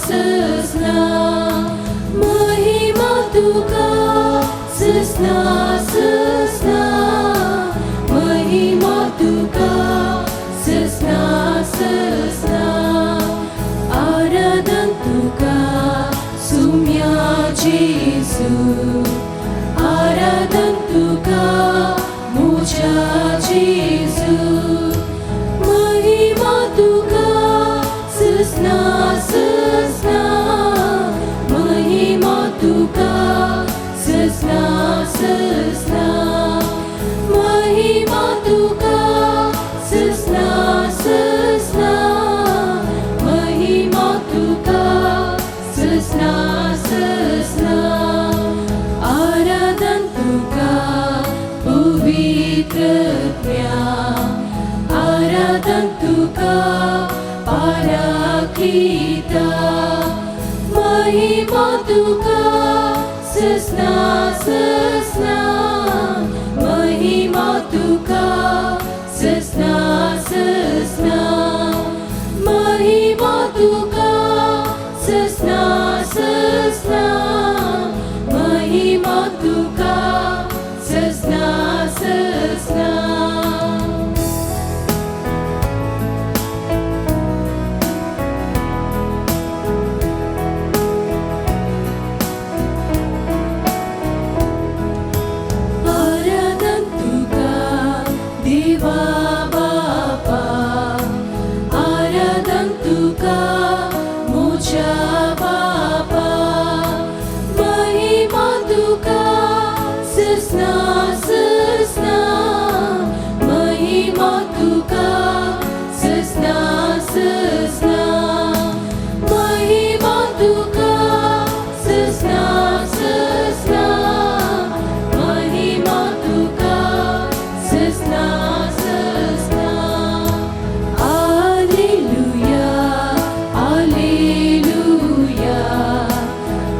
सजना, महिमा तुका सजना सजना, महिमा तुका सजना सजना, आराधन तुका सुम्या जेजू, आराधन तुका मुझ्या जेजू, महिमा तुका सजना सजना, महिमा तुका सजना सजना, महिमा तुका सजना सजना, महिमा तुका सजना सजना, आराधन तुका पवित्र आत्म्या, आराधन तुका पाराक्लिता, महिमा तुका सजना सजना, महिमा तुका सजना सजना, महिमा तुका सजना सजना, महिमा तुका सजना सजना. आराधन तुका देवा बापा, आराधन तुका मुझ्या बापा, महिमा तुका सजना सजना, महिमा तुका सजना सजना, महिमा तुका सजना सजना, महिमा तुका सजना सजना. आलेलुया आलेलुया.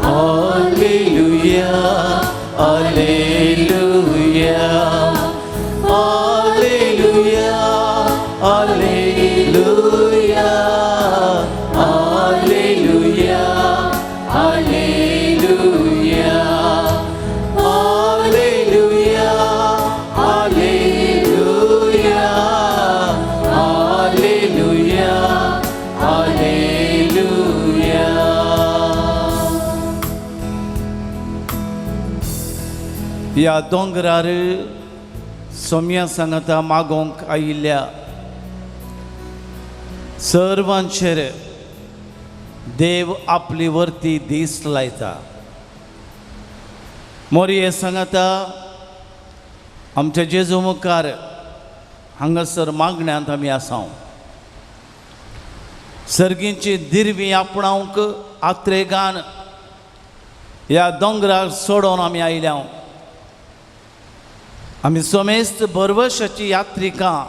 Alleluia, Alleluia, Alleluia, Alleluia, Alleluia, Alleluia, Alleluia, Alleluia, Alleluia, Alleluia. ह्या दोंगरार सोम्या सांगाता मागोवंक आयिल्ल्या सर्वांचेर देव आपली वर्ती दीस लायता. मोरये सांगाता आमच्या जेजू मुखार हांगासर मागण्यांत आमी आसा. सर्गींची दिरवी आपणावंक आत्रेगान ह्या दोंगरार सोडोवन आमी आयल्या. आमी सोमेस्त बरवशाची यात्रिकां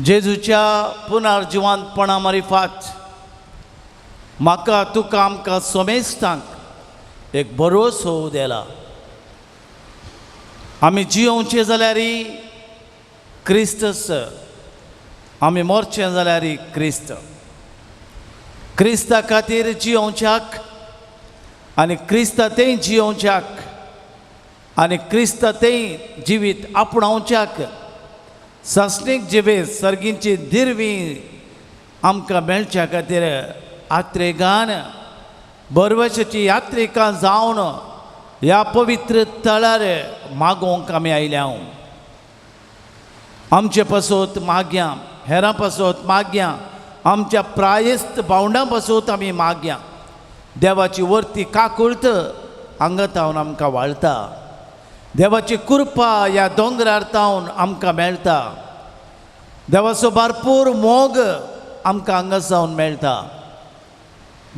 जेजूच्या पुनर्जिवंतपणा मारिफात म्हाका तुका आमकां सोमेस्तांक एक भरवसो दिला. आमी जियोवचें जाल्यार क्रिस्तस, आमी मरचें जाल्यार क्रिस्त. क्रिस्ता खातीर जियोवच्याक आनी क्रिस्ता तें जियोवच्याक आनी क्रिस्ता तें जिवीत आपणावच्याक सासणीक जिवीत सर्गींची दिरवी आमकां मेळच्या खातीर आत्रेगान बरवशाची यात्रिकां जावन ह्या पवित्र तळार मागोवंक आमी आयल्या. आमचे पासत मागया, हेरां पासत मागया, आमच्या प्रायस्त भावंडां पासत आमी मागया. देवाची वर्ती काकुळत हांगा तावन आमकां वाळटा. देवाची कृपा ह्या दोंगरार तावन आमकां मेळटा. देवाचो भरपूर मोग आमकां हांगा जावन मेळटा.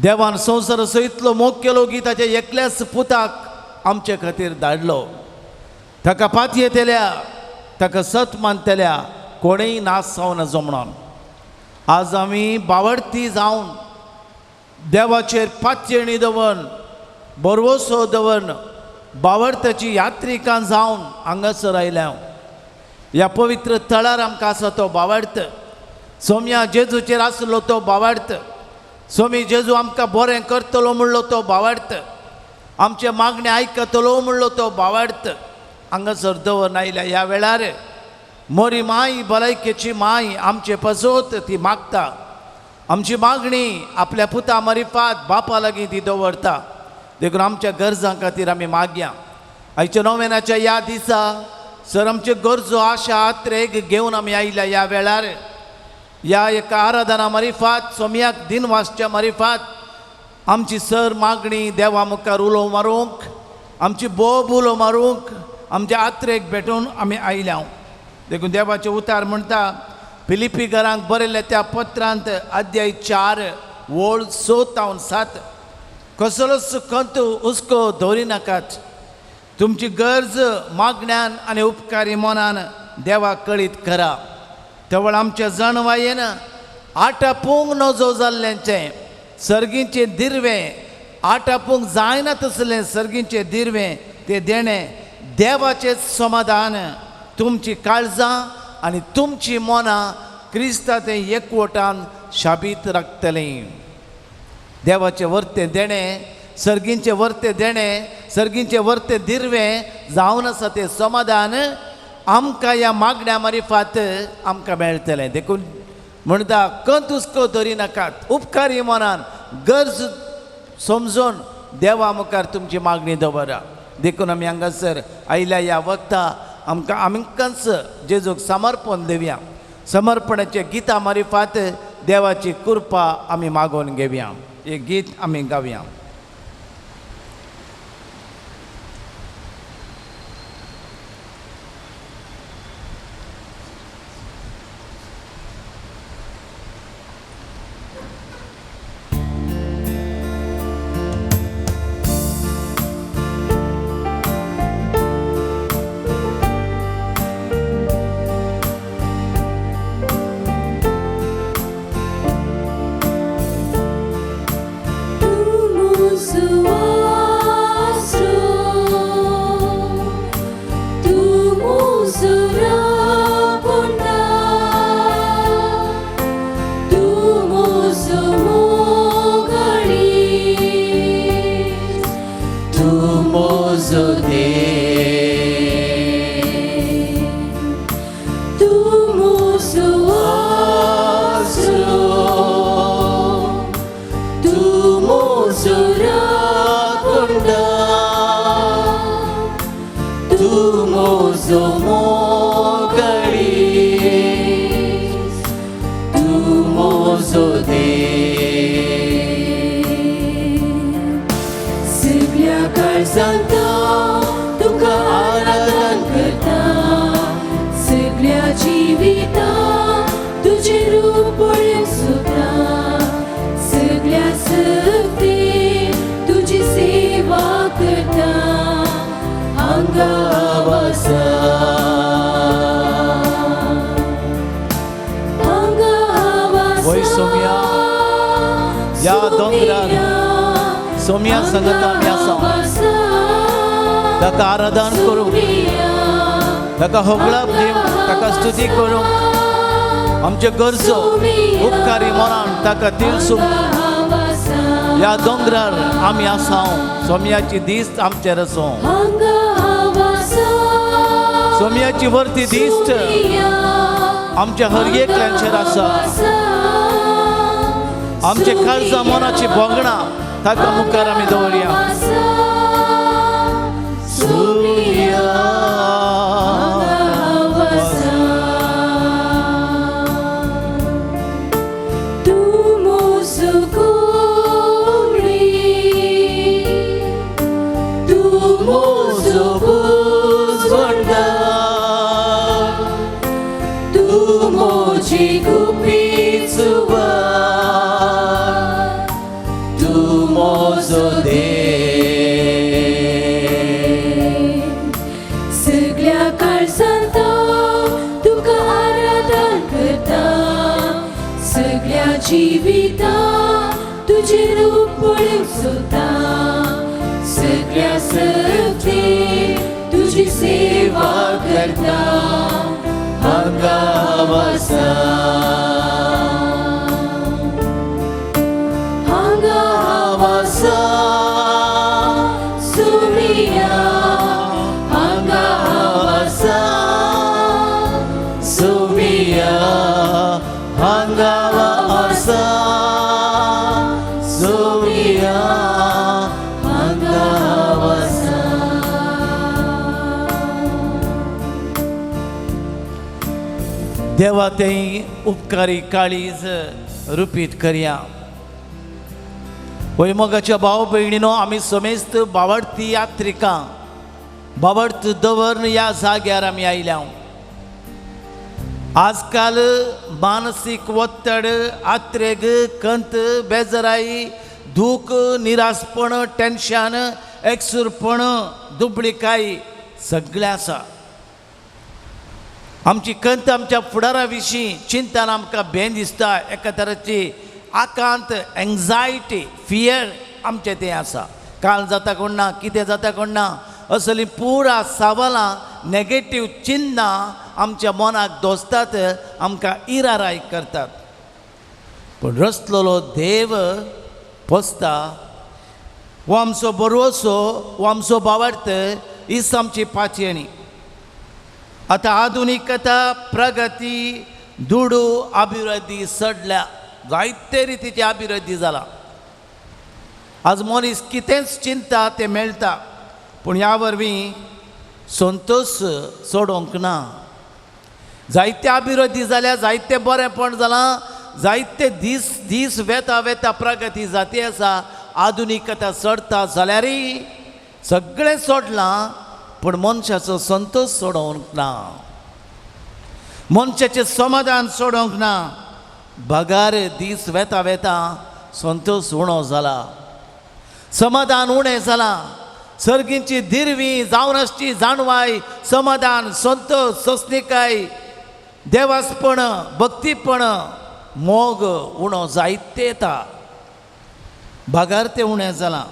देवान संवसाराचो इतलो मोग केलो की ताच्या एकल्याच पुताक आमचे खातीर धाडलो. ताका पातयेतल्या, ताका सत मानतल्या कोणूय नाश जावं नजो म्हणून आज आमी बावडती जावन देवाचेर पातयेणी दवर, बरवसो दवर, बावडत्याची यात्रिकां जावन हांगासर आयल्या. ह्या पवित्र थळार आमकां आसा तो बावडत. सोम्या जेजूचेर आसलो तो बावडत. स्वामी जेजू आमकां बरें करतलो म्हणलो तो भावार्थ, आमचे मागणें आयकतलो म्हणलो तो भावार्थ हांगासर दवर आयल्या ह्या वेळार मोरी माय भलायकेची माय आमचे पसत ती मागता, आमची मागणी आपल्या पुता मारिफात बापा लागीं ती दवरता. देखून आमच्या गरजां खातीर आमी मागया. आयच्या नोवेनाच्या ह्या दिसा सर आमच्यो गरजो आशा आत्रेक घेवन आमी आयल्या ह्या वेळार ह्या एका आराधना मारिफात सोमयाक दिनवासच्या मारिफात आमची सर मागणी देवा मुखार उलो मारूंक, आमची बोब उलो मारूंक, आमच्या आत्रेक भेटून आमी आयल्या. देखून देवाचें उतार म्हणटा फिलिपी घरांक बरयल्ल्या त्या पत्रांत अध्याय 4 ओळ 6 तावन 7, कसलोच कंत हुस्को दवरिनाकात, तुमची गरज मागण्यान आनी उपकारी मनान देवाक कळीत करा. तवळ आमच्या जाणवायेन आटापूंक नजो जाल्ल्याचें सर्गीचें दिर्वें आटापूंक जायना तसलें सर्गीचें दिर्वें तें देणें देवाचें समाधान तुमची काळजां आनी तुमची मनां क्रिस्ता तें एकवटान शाबीत राखतलीं. देवाचें वर्तें देणें, सर्गींचें वर्तें देणें, सर्गींचें वर्तें दिर्वें जावन आसा तें समाधान आमकां ह्या मागण्या मारिफात आमकां मेळटलें. देखून म्हणटा कंत हुस्को दवरिनाकात, उपकारी मनान गरज समजून देवा मुखार तुमची मागणी दवरा. देखून आमी हांगासर आयल्या ह्या वखदा आमकां आमकांच जेजूक समर्पण दिवया. समर्पणाचे गितां मारिफात देवाची कृपा आमी मागोवन घेवया. एक गीत आमी गावया. सोमिया संगता आमी आसा, ताका आराधन करूंक, ताका होगळप दिवंक, ताका स्तुती करूंक, आमच्यो गरजो उपकारी मनान ताका तिळसूंक ह्या दोंगरार आमी आसा. सोमयाची दिस्त आमचेर आसूं, सोमयाची वर्ती दिस्त आमच्या हर एकल्यांचेर आसा. आमचे काळजा मनाची भोगणां ताका मुखार आमी दवरया. जिविता तुझे रूप पळोवंक सोदता, सगळ्या शक्तीन तुजी सेवा करता, हांगा वसा, देवा तें उपकारी काळीज रुपीत करया. वय मोगाच्या भाव भयणीनो, आमी समेस्त बावडती यात्रिकां बावडत दवरन ह्या जाग्यार आमी आयल्या. आजकाल मानसीक वत्तड, आत्रेग, कंत, बेजराई, दूख, निरासपण, टेन्शन, एकसूरपण, दुबळीकाय सगळें आसा. आमची कंत आमच्या फुडारा विशीं चिंतन आमकां भें दिसता, एका तराची आकांत, एंग्जायटी, फियर आमचें तें आसा. काल जाता कोण ना, कितें जाता कोण ना, असली पुरा सवालां, नेगेटीव चिन्नां आमच्या मनाक दोसतात, आमकां इराराय करतात. पूण रसलेलो देव पोसता, हो आमचो बरोसो, हो आमचो बावडत, हीच आमची पाचयेणी. आतां आधुनिकता, प्रगती, दुडू, अभिवृद्धी सडल्या, जायते रितीची अभिवृद्धी जाला. आज मनीस कितेंच चिंता तें मेळटा, पूण ह्या वरवीं संतोश सोडोवंक ना. जायते अभिवृद्धी जाल्या, जायते बरेंपण जालां, जायते दीस दीस वेता वेता प्रगती जाती आसा, आधुनिकता चडता जाल्यारय सगळें सोडलां, पूण मनशाचो संतोश सोडोवंक ना, मनशाचें समाधान सोडोवंक ना. बगार दीस वेता वेता संतोश उणो जाला, समाधान उणें जालां. सर्गींची दिरवी जावन आसची जाणवाय, समाधान, संतोश, सोंसणीकाय, देवासपण, भक्तीपण, मोग उणो जायते येता, बगार तें उणें जालां.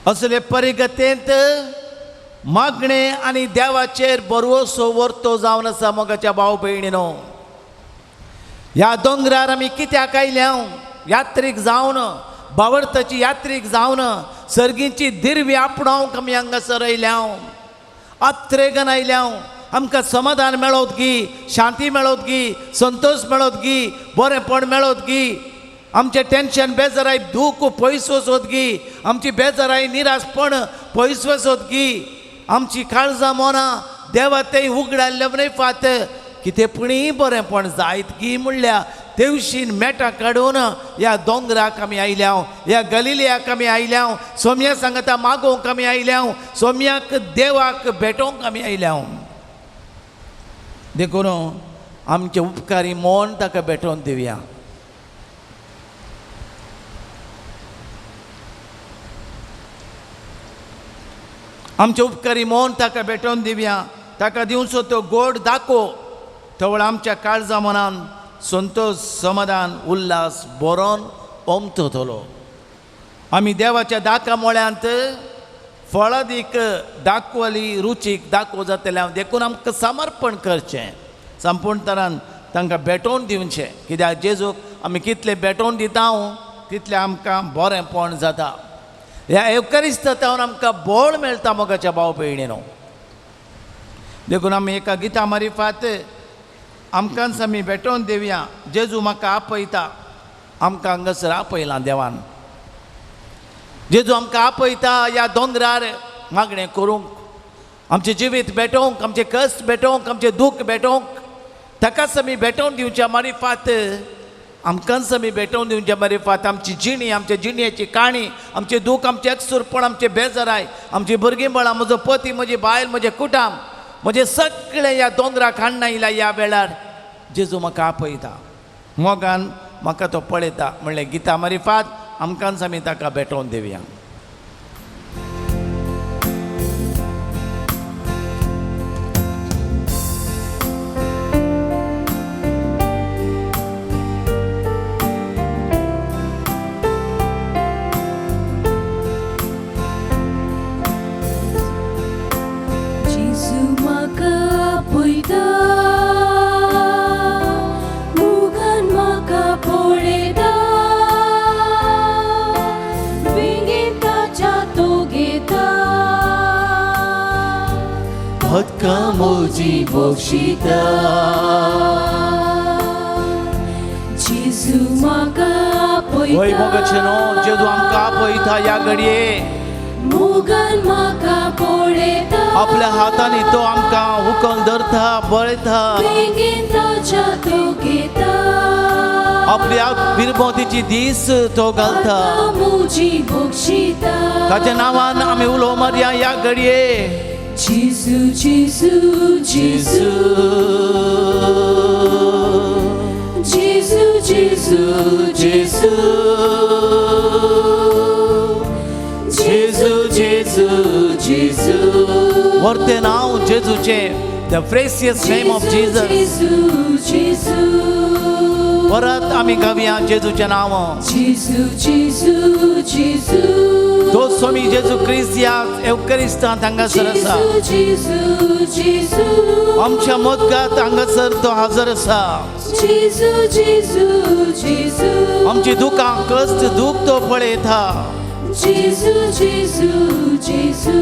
असले परिगतेंत मागणें आनी देवाचेर बरवसो वर्तो जावन आसा. मोगाच्या भाव भयणीनो, ह्या दोंगरार आमी कित्याक आयल्या? यात्रीक जावन, बावडताची यात्रीक जावन, सर्गींची दिरवी आपणावंक आमी हांगासर आयल्या, आत्रेगन आयल्या. आमकां समाधान मेळोत गी, शांती मेळोत गी, संतोश मेळोत गी, बरेंपण मेळोत गी, आमचें टेन्शन, बेजाराय, दूख पयस वचोत गी, आमची बेजाराय, निरासपण पयस वचोत गी, आमची काळजां मनां देवा तें उगडाल्ले न्हय फात कितें पुणीय बरेंपण जायत गी म्हणल्या तेवशीन मेटां काडून ह्या दोंगराक आमी आयल्या, ह्या गलिलियाक आमी आयल्या, सोम्या सांगता मागोवंक आमी आयल्या, सोम्याक देवाक भेटोवंक आमी आयल्या. देखून आमचे उपकारी मन ताका भेटोवन दिवया. आमचे उपकारी मन ताका भेटोवन दिवया. ताका दिवचो तो गोड दाखो तवळ आमच्या काळजा मनान संतोश, समाधान, उल्हास बरोवन ओमतलो. आमी देवाच्या दाका मोळ्यांत फळादीक दाखवली, रुचीक दाखो जातलें. देखून आमकां समर्पण करचें, संपूर्णतरान तांकां भेटोवन दिवचें. कित्याक जेजूक आमी कितले भेटोवन दिता तितलें आमकां बरेंपण जाता. ह्या एवकरिस्तांत आमकां बळ मेळटा मोगाच्या भाव भयणीनो. देखून आमी एका गिता मारिफात आमकांच आमी भेटोवन दिवया. जेजू म्हाका आपयता, आमकां हांगासर आपयलां देवान. जेजू आमकां आपयता ह्या दोंगरार मागणें करूंक, आमचें जिवीत भेटोवंक, आमचें कश्ट भेटोवंक, आमचें दूख भेटोवंक. ताकाच आमी भेटोवन दिवच्या मारिफात, आमकांच आमी भेटोवन दिवच्या मारिफात आमची जिणी, आमच्या जिणेची काणी, आमचें दूख, आमचें एकसूरपण, आमचें बेजाराय, आमची भुरगीं बाळां, म्हजो पती, म्हजी बायल, म्हजें कुटाम, म्हजें सगळें ह्या दोंगराक हाडून आयला. ह्या वेळार जेजू म्हाका आपयता, मोगान म्हाका तो पळयता. म्हणलें गिता मारिफात आमकांच आमी ताका भेटोवन दिवया. मोजी बोक्षिता जेजू म्हाका आपयता, वय मोगाचे न्हू, जेजू आमकां आपयता ह्या घडये, मोगान म्हाका पळयता. आपल्या हातांनी तो आमकां उखल धरता, बळयता. बेगीन ताच्या तो घेता. आपल्या बिरबोतीची दीस तो घालता. मुजी बक्षिता. ताच्या नांवान आमी उलो मारया ह्या घडये. जेजू जेजू जेजू जेजू जेजू जेजू जेजू जेजू जेजू. वरतें नांव जेजूचें, the precious name of Jesus. जेजू जेजू. परत आमी गावया जेजूचें नांव. जेजू जेजू जेजू. तो स्वामी जेजू क्रिस्त ह्या एवकरिस्तांत हांगासर आसा. जेजू जेजू जेजू. आमच्या मोदकात हांगासर तो हजर आसा. जेजू जेजू जेजू. आमची दुकां, कश्ट, दूख तो पळयता. जेजू जेजू जेजू.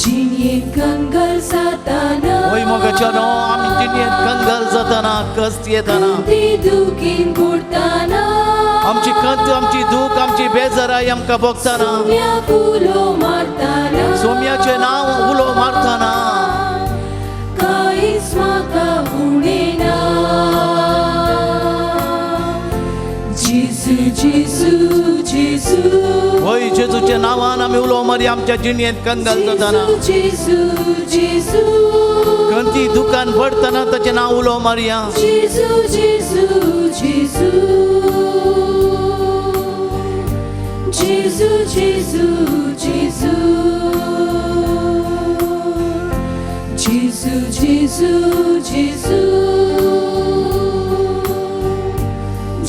जिणेंत कंगाल जाताना. वय मोगाच्या न्हू, आमी जिणेंत कंगाल जाताना, कश्ट येताना, ती दुखीन बुडताना, आमची खंत, आमची दूख, आमची बेजाराय आमकां भोगताना, सोम्याक उलो मारताना, सोम्याचें नांव उलो मारताना, कांयच म्हाका उणें ना. जेजू जेजू जेजू. वय जेजूच्या नांवान आमी उलो मारया आमच्या जिणेंत कंगाल जाताना, जेजू जेजू. खंती दुकान पडटना ताचें नांव उलो मारया. जेजू जेजू जेजू जेजू जेजू जेजू जेजू जेजू जेजू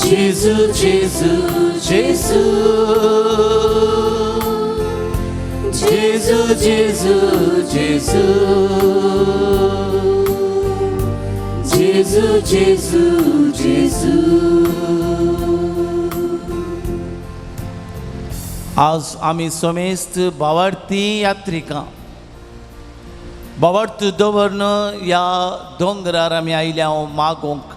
जेजू जेजू जेजू जेजू जेजू जेजू जेजू जेजू जेजू. आज आमी समेस्त बावार्थी यात्रिकां बावार्थ दवरन ह्या दोंगरार आमी आयल्या मागोंक.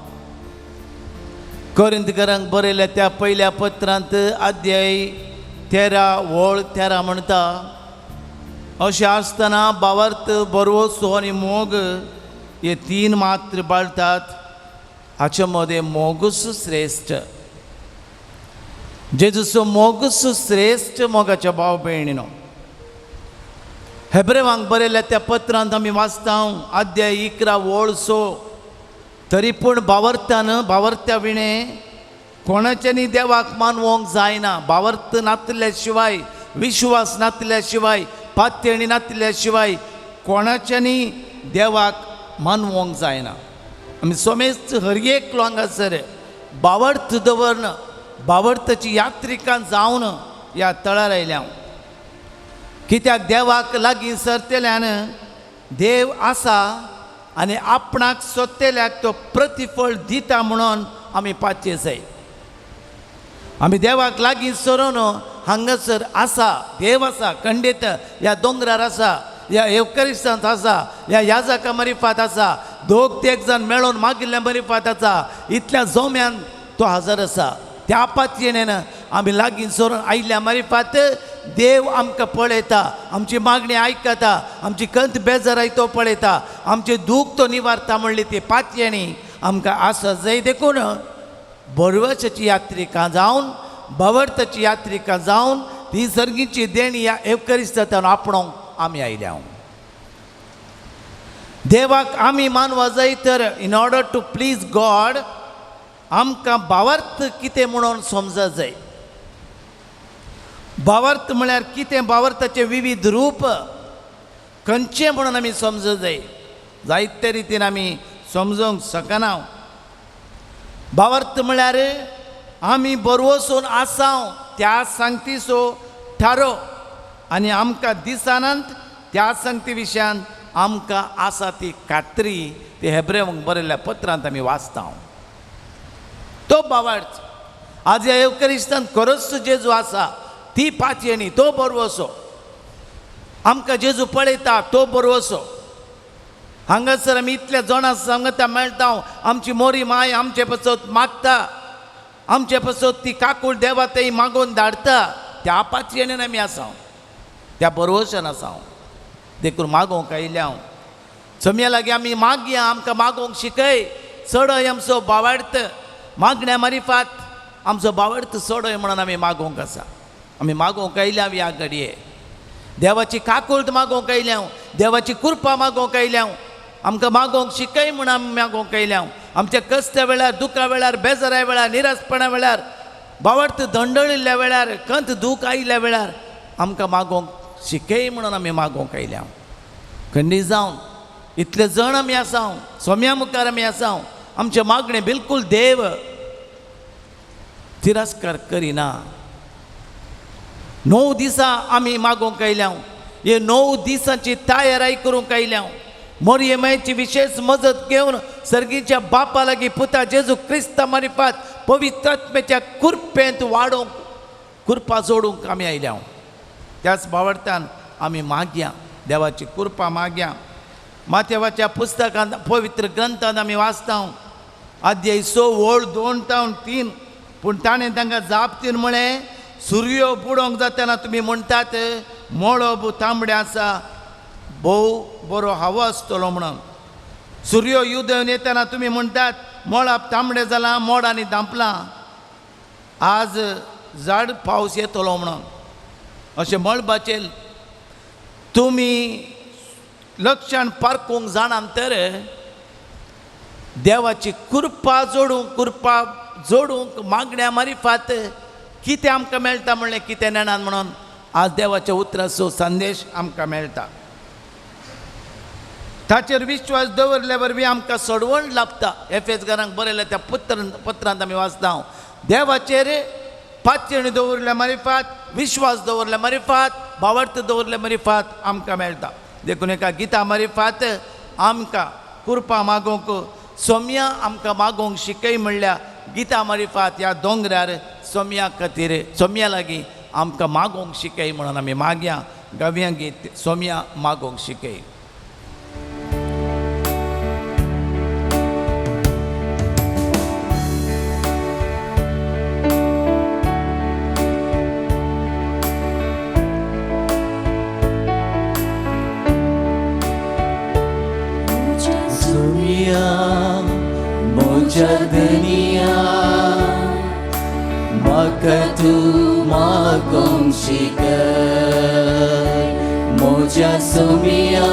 कोरिंतकारांक बरयल्या त्या पयल्या पत्रांत अध्याय 13 वळ 13 म्हणटा, अशें आसतना बावार्थ, बरवसो आनी मोग हे तीन मात्र बाळतात, हाचे मदें मोगूच श्रेश्ठ. जेजूचो मोगूच श्रेश्ठ मोगाच्या भाव भयणीनो. हेब्रेवांक बरयल्या त्या पत्रांत आमी वाचता अध्याय 11 वळ 6, तरी पूण बावर्तान बावर्त्या विणें कोणाच्यानी देवाक मानवंक जायना. बावर्त नातल्या शिवाय, विश्वास नातल्या शिवाय, पात्यणी नातल्या शिवाय कोणाच्यानी देवाक मानवंक जायना. आमी समेस्त हर एकलो हांगासर बावर्त दवरन बावर्ताची यात्रिकां जावन ह्या तळार आयल्या. कित्याक देवाक लागीं सरतल्यान देव आसा आनी आपणाक सोदतल्याक तो प्रतिफळ दिता म्हणून आमी पातये जाय. आमी देवाक लागीं सरून हांगासर आसा, देव आसा, खंडीत ह्या दोंगरार आसा, ह्या एवकरिस्तांत आसा, ह्या याजका मरिफात आसा, दोग तेग जाण मेळोन मागिल्ल्या मरिफात आसा, इतल्या जोम्यान तो हजर आसा. त्या पातयेन आमी लागीं सरून आयिल्ल्या मरिफात देव आमकां पळयता, आमची मागणी आयकता, आमची कंत बेजाराय तो पळयता, आमचें दूख तो निवारता म्हणली ती पातयेणी आमकां आसा जाय. देखून बरवशाची यात्रिका जावन, बावर्ताची यात्रिका जावन ती सर्गीची देणी ह्या एवकरिस्तांत आपणोंक आमी आयल्या. देवाक आमी मानवा जाय तर in order to please God आमकां भावार्थ कितें म्हणून समज जाय. भावार्थ म्हळ्यार कितें, भावार्थाचें विविध रूप खंयचें म्हणून आमी समज जाय. जायते रितीन आमी समजूंक शकना. भावार्थ म्हळ्यार आमी बरवसून आसाव त्या सांगतीचो थारो आनी आमकां दिसनात त्या सांगती विशयान आमकां आसा ती खात्री ती हेब्रेवांक बरयल्ल्या पत्रांत आमी वाचता. तो भावार्थ आज ह्या एवकरिस्तांत खरोच जेजू आसा ती पातयेणी, तो बरवसो आमकां जेजू पळयता, तो बरवसो. हांगासर आमी इतल्या जाणां सांगता मेळटा, आमची मोरी माय आमचे पासत मागता, आमचे पासत ती काकूळ देवा थंय मागोवन धाडटा, त्या पातयेणेन आमी आसा. त्या बरवशान आसा हांव. देखून मागोवंक आयिल्लें हांव. सोमया लागीं आमी मागया, आमकां मागोवंक शिकय. चडय आमचो बावार्थ मागण्या मारिफात आमचो बावार्थ चडय म्हणून आमी मागोवंक आसा. आमी मागोवंक आयल्या ह्या घडये देवाची काकुळट मागोवंक आयल्या, देवाची कृपा मागोवंक आयल्या. आमकां मागोवंक शिकय म्हूण आमी मागोवंक आयल्या. आमच्या कश्टा वेळार, दुखा वेळार, बेजारा वेळार, निरासपणा वेळार, बावार्थ दंडळिल्ल्या वेळार, कंत दूख आयिल्ल्या वेळार आमकां मागोवंक शिकय म्हणून आमी मागोवंक आयल्या. खंडीत जावन इतले जण आमी आसा, सोम्या मुखार आमी आसा. आमचें मागणें बिलकूल देव तिरस्कार करिना. 9 दिसां आमी मागोवंक आयल्या. हे 9 दिसांची तयाराय करूंक आयल्या. मोरये मायची विशेष मजत घेवन सर्गीच्या बापा लागीं पुता जेजू क्रिस्ता मारिफात पवित्र आत्म्याच्या कृपेंत वाडोवंक, कृपा जोडूंक आमी आयल्या. त्याच भावार्थान आमी मागया, देवाची कृपा मागया. माथेवाच्या पुस्तकांत, पवित्र ग्रंथांत आमी वाचता अध्याय 6 ओळ 2 तावन 3. पूण ताणें तांकां जाप दिवन म्हळें, सुर्यो बुडोवंक जातना तुमी म्हणटात मळब तांबडें आसा, भोव बरो हवो आसतलो म्हणून. सुर्यो युदेवन येतना तुमी म्हणटात मळब तांबडें जालां, मोड आनी धांपलां, आज झाड पावस येतलो म्हणून. अशें मळबाचेर तुमी लक्षान पारखूंक जाणात तर देवाची कृपा जोडूंक, कृपा जोडूंक मागण्या मारिफात कितें आमकां मेळटा म्हणलें कितें नेणान म्हणून आज देवाच्या उतराचो संदेश आमकां मेळटा. ताचेर विश्वास दवरल्या वरवीं आमकां सोडवण लाभता. एफेसकारांक बरयल्या त्या पत्रांत आमी वाचता, देवाचेर पातयेणी दवरल्या मारिफात, विश्वास दवरल्या मारिफात, भावार्थ दवरल्या मारिफात आमकां मेळटा. देखून एका गिता मारिफात आमकां कृपा मागोवंक सोम्या आमकां मागोवंक शिकय म्हणल्या गिता मारिफात ह्या दोंगरार सोम्या खातीर, सोम्या लागीं आमकां मागोवंक शिकय म्हणून आमी मागया. गावया गीत सोम्या मागोवंक शिकय. म्हज्या धनिया म्हाका तूं मागोवंक शिकय. म्हज्या सोमिया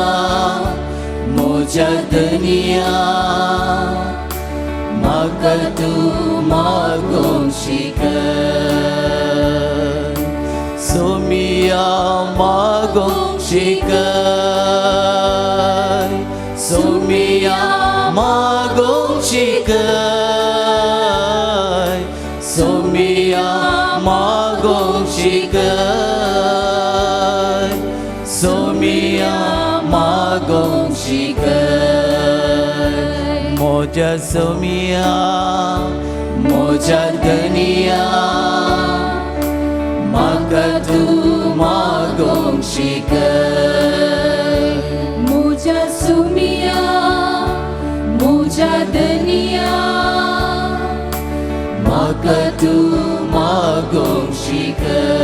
म्हज्या धनिया म्हाका तूं मागोवंक शिकय. सोमिया मागोवंक शिकय, सोमिया मागोवंक शिकय, सोमिया मागोवंक शिकय, सोमिया मागोवंक शिकय. म्हज्या सोमिया म्हज्या धनिया म्हाका तूं मागोवंक शिकय. म्हज्या सोमिया म्हज्या धनिया म्हाका तूं मागोवंक शिकय.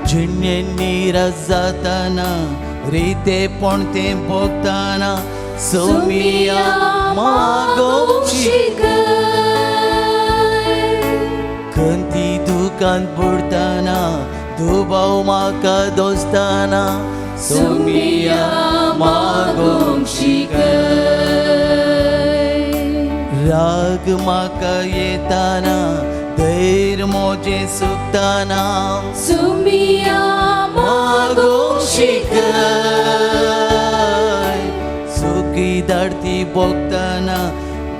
जिणें निराश जातना, रितेपण तें भोगतना सोमिया मागोवंक शिकय. खंती दुकान बुडतना, दुबाव म्हाका दोस्ताना सोमिया मागोवंक शिकय. राग म्हाका येताना, धैर्य म्हजें सुकतना सोमिया मागोवंक शिकय. सुखी धाडती भोगतना,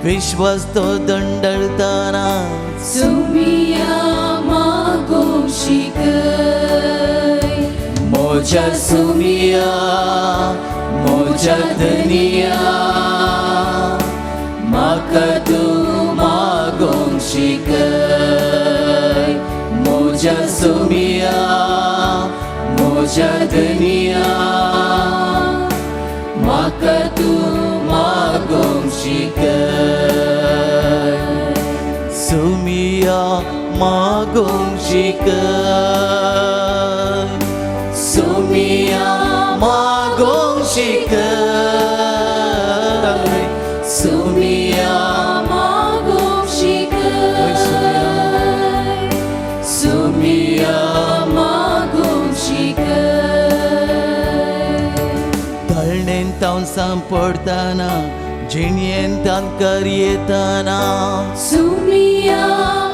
विश्वास तो दंडळतना सोमिया मागोवंक शिकय. म्हज्या सोमिया म्हज्या धनिया म्हाका तूं मागोवंक शिकय. म्हज्या सोमिया म्हज्या धनिया म्हाका तूं मागोवंक शिकय. सोमिया मागोवंक शिकय. सुमिया मागोंक शिकय सुमिया मागोंक शिकय सुमिया मागोंक शिकय. तळणेन तांव सांपडटना जिणयेन तांकर येतना सुमिया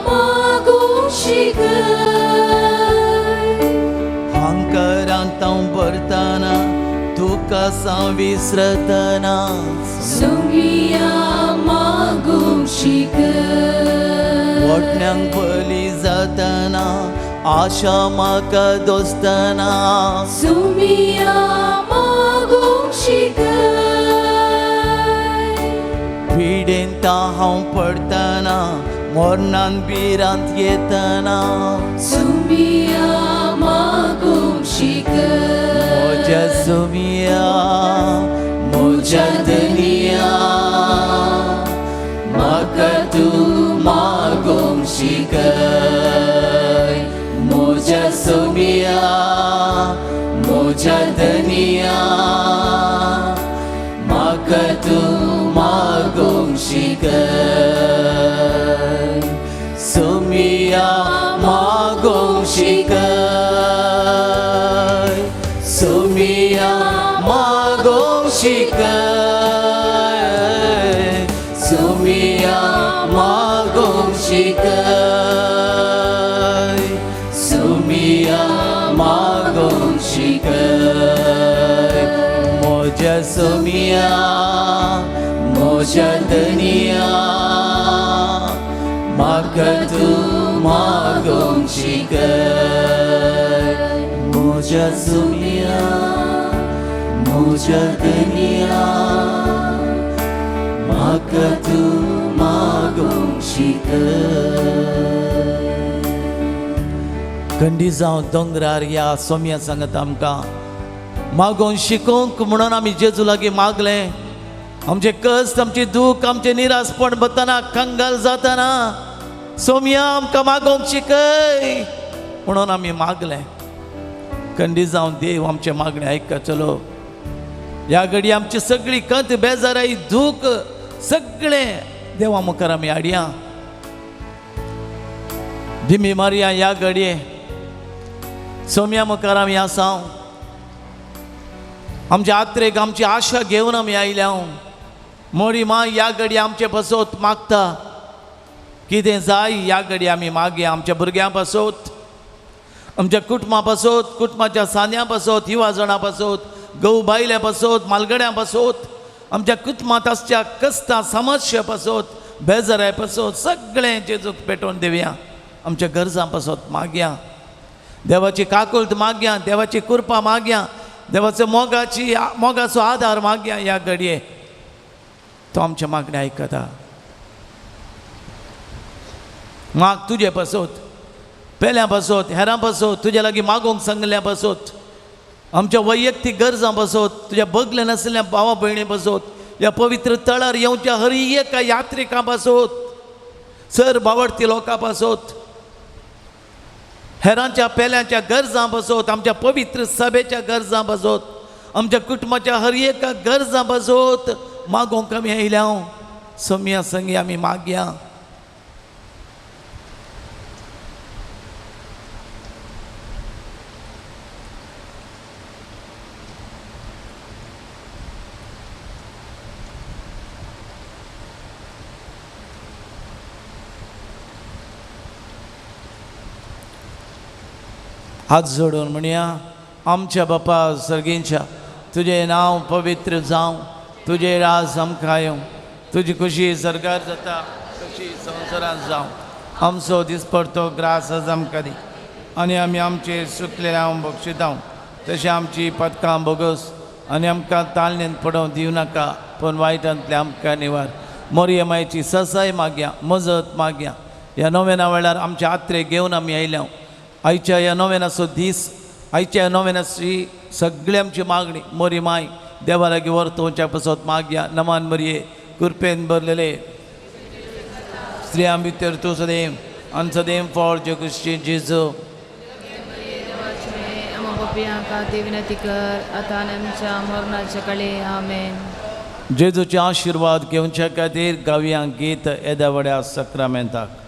मागोंक शिकय हांकरान तांव भरतना तुका साव विसरतना सुमिया मागोंक शिकय वटण्यांक बली जातना आशा म्हाका दोस्तना सुमिया मागोंक शिकय पिडेन हांव पडटना मरणान भिरांत येतना सुमिया मागोंक शिकय म्हज्या सुमिया म्हज्या धनिया म्हाका तूं मागोंक शिकय म्हज्या सुमिया म्हज्या धनिया म्हाका तूं मागोंक शिकय सुमिया मागोंक शिकय सुमिया मागोंक शिकय सुमिया मागोंक शिकय सुमिया मागोंक शिकय म्हज्या सुमिया म्हज्या धनिया म्हाका तूं मागोंक शिकय म्हज्या सुमिया म्हज्या धनिया म्हाका तूं मागोंक शिकय. खंडी जावं दोंगरार ह्या सोम्या सांगता आमकां मागोवन शिकोवंक म्हणून आमी जेजू लागीं मागलें. आमचें कश्ट आमचें दूख आमचें निरासपण वतना कंगाल जातना सोम्या आमकां मागोवंक शिकय म्हणून आमी मागलें. खंडी जावं देव आमचें मागणें आयकता चलो. ह्या घडी आमची सगळी कंत बेजाराय दूख सगळें देवा मुखार आमी हाडया. दिमी मारया ह्या घडये सोम्या मुखार आमी आसा. आमच्या आत्रेक आमची आशा घेवन आमी आयल्या. मोरी माय ह्या घडी आमचे पासत मागता कितें जाय ह्या घडी आमी मागया. आमच्या भुरग्यां पासत आमच्या कुटुंबा पासत कुटुंबाच्या सांद्यां पासत युवा पासत गव बायल्या पासत मालगड्यां पासत आमच्या कुटुंबांत आसच्या कश्टां समस्या पासत बेजाराय पासत सगळें जेजूक पेटोवन दिवया. आमच्या गरजां पासत मागया. देवाची काकुळट मागया देवाची कृपा मागया देवाचो मोगाची मोगाचो आदार मागया. ह्या घडये तो आमच्या मागणें आयकता. माग तुजे पासत पेल्या पासत हेरां पासत तुज्या लागीं मागोवंक सांगल्या पासत आमच्या वैयक्तीक गरजां पासत तुज्या बगले नासल्या भावा भयणी पासत ह्या पवित्र तळार येवच्या हर एका यात्रिकां पासत सर बावडती लोकां पासत हेरांच्या पेल्यांच्या गरजां पासत आमच्या पवित्र सभेच्या गरजां पासत आमच्या कुटुंबाच्या हर एका गरजां पासत मागोवंक आमी आयल्या. सोम्या संगी आमी मागया. हात जोडून म्हणया. आमच्या बापा सर्गींच्या तुजें नांव पवित्र जावं तुजें राज आमकां येवं तुजी खुशी सरकार जाता तशी संवसारांत जावं. आमचो दिसपडतो ग्रास आज आमकां दी आनी आमी आमचे सुकलें हांव बक्षितांव तशें आमची पदकां बोगस आनी आमकां ताळणेंत पडोवंक दिवं नाका पूण वायटांतलें आमकां निवार. मोरये मायची ससाय मागया मजत मागया. ह्या नोवेना वेळार आमचे आत्रे घेवन आमी आयल्या. आयच्या ह्या नोवेनाचो दीस आयच्या ह्या नोवेनाची सगळी आमची मागणी मोरी माय देवा लागीं व्हरतोवच्या पासत मागया. नमान मरये कृपेन भरलेले स्त्रियां भितर तूं सदैव आनी सदैव फळ जे कुशी जेजू. पापयां खातीर विनंती कर आतां आनी आमच्या मरणाच्या काळी. आमेन. जेजूचे आशिर्वाद घेवच्या खातीर गावया गीत येद्या व्हड्या सक्रामेंताक.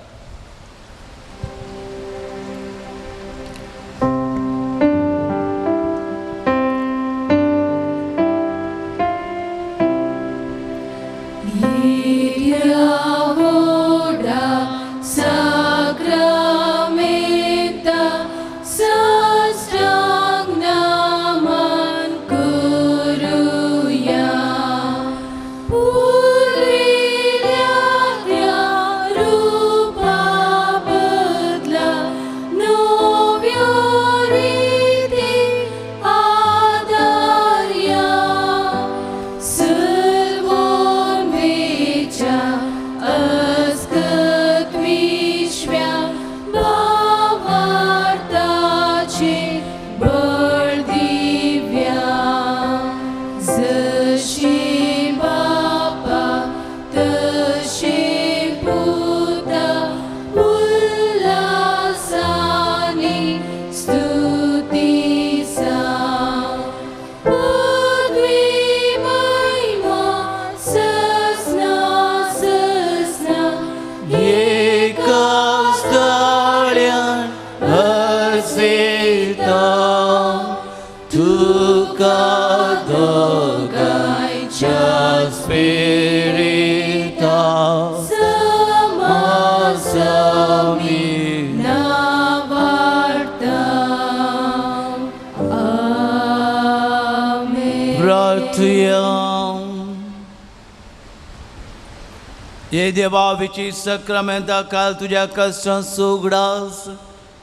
हे देवा विची सक्रामेंता काल तुज्या कश्टां सुगडास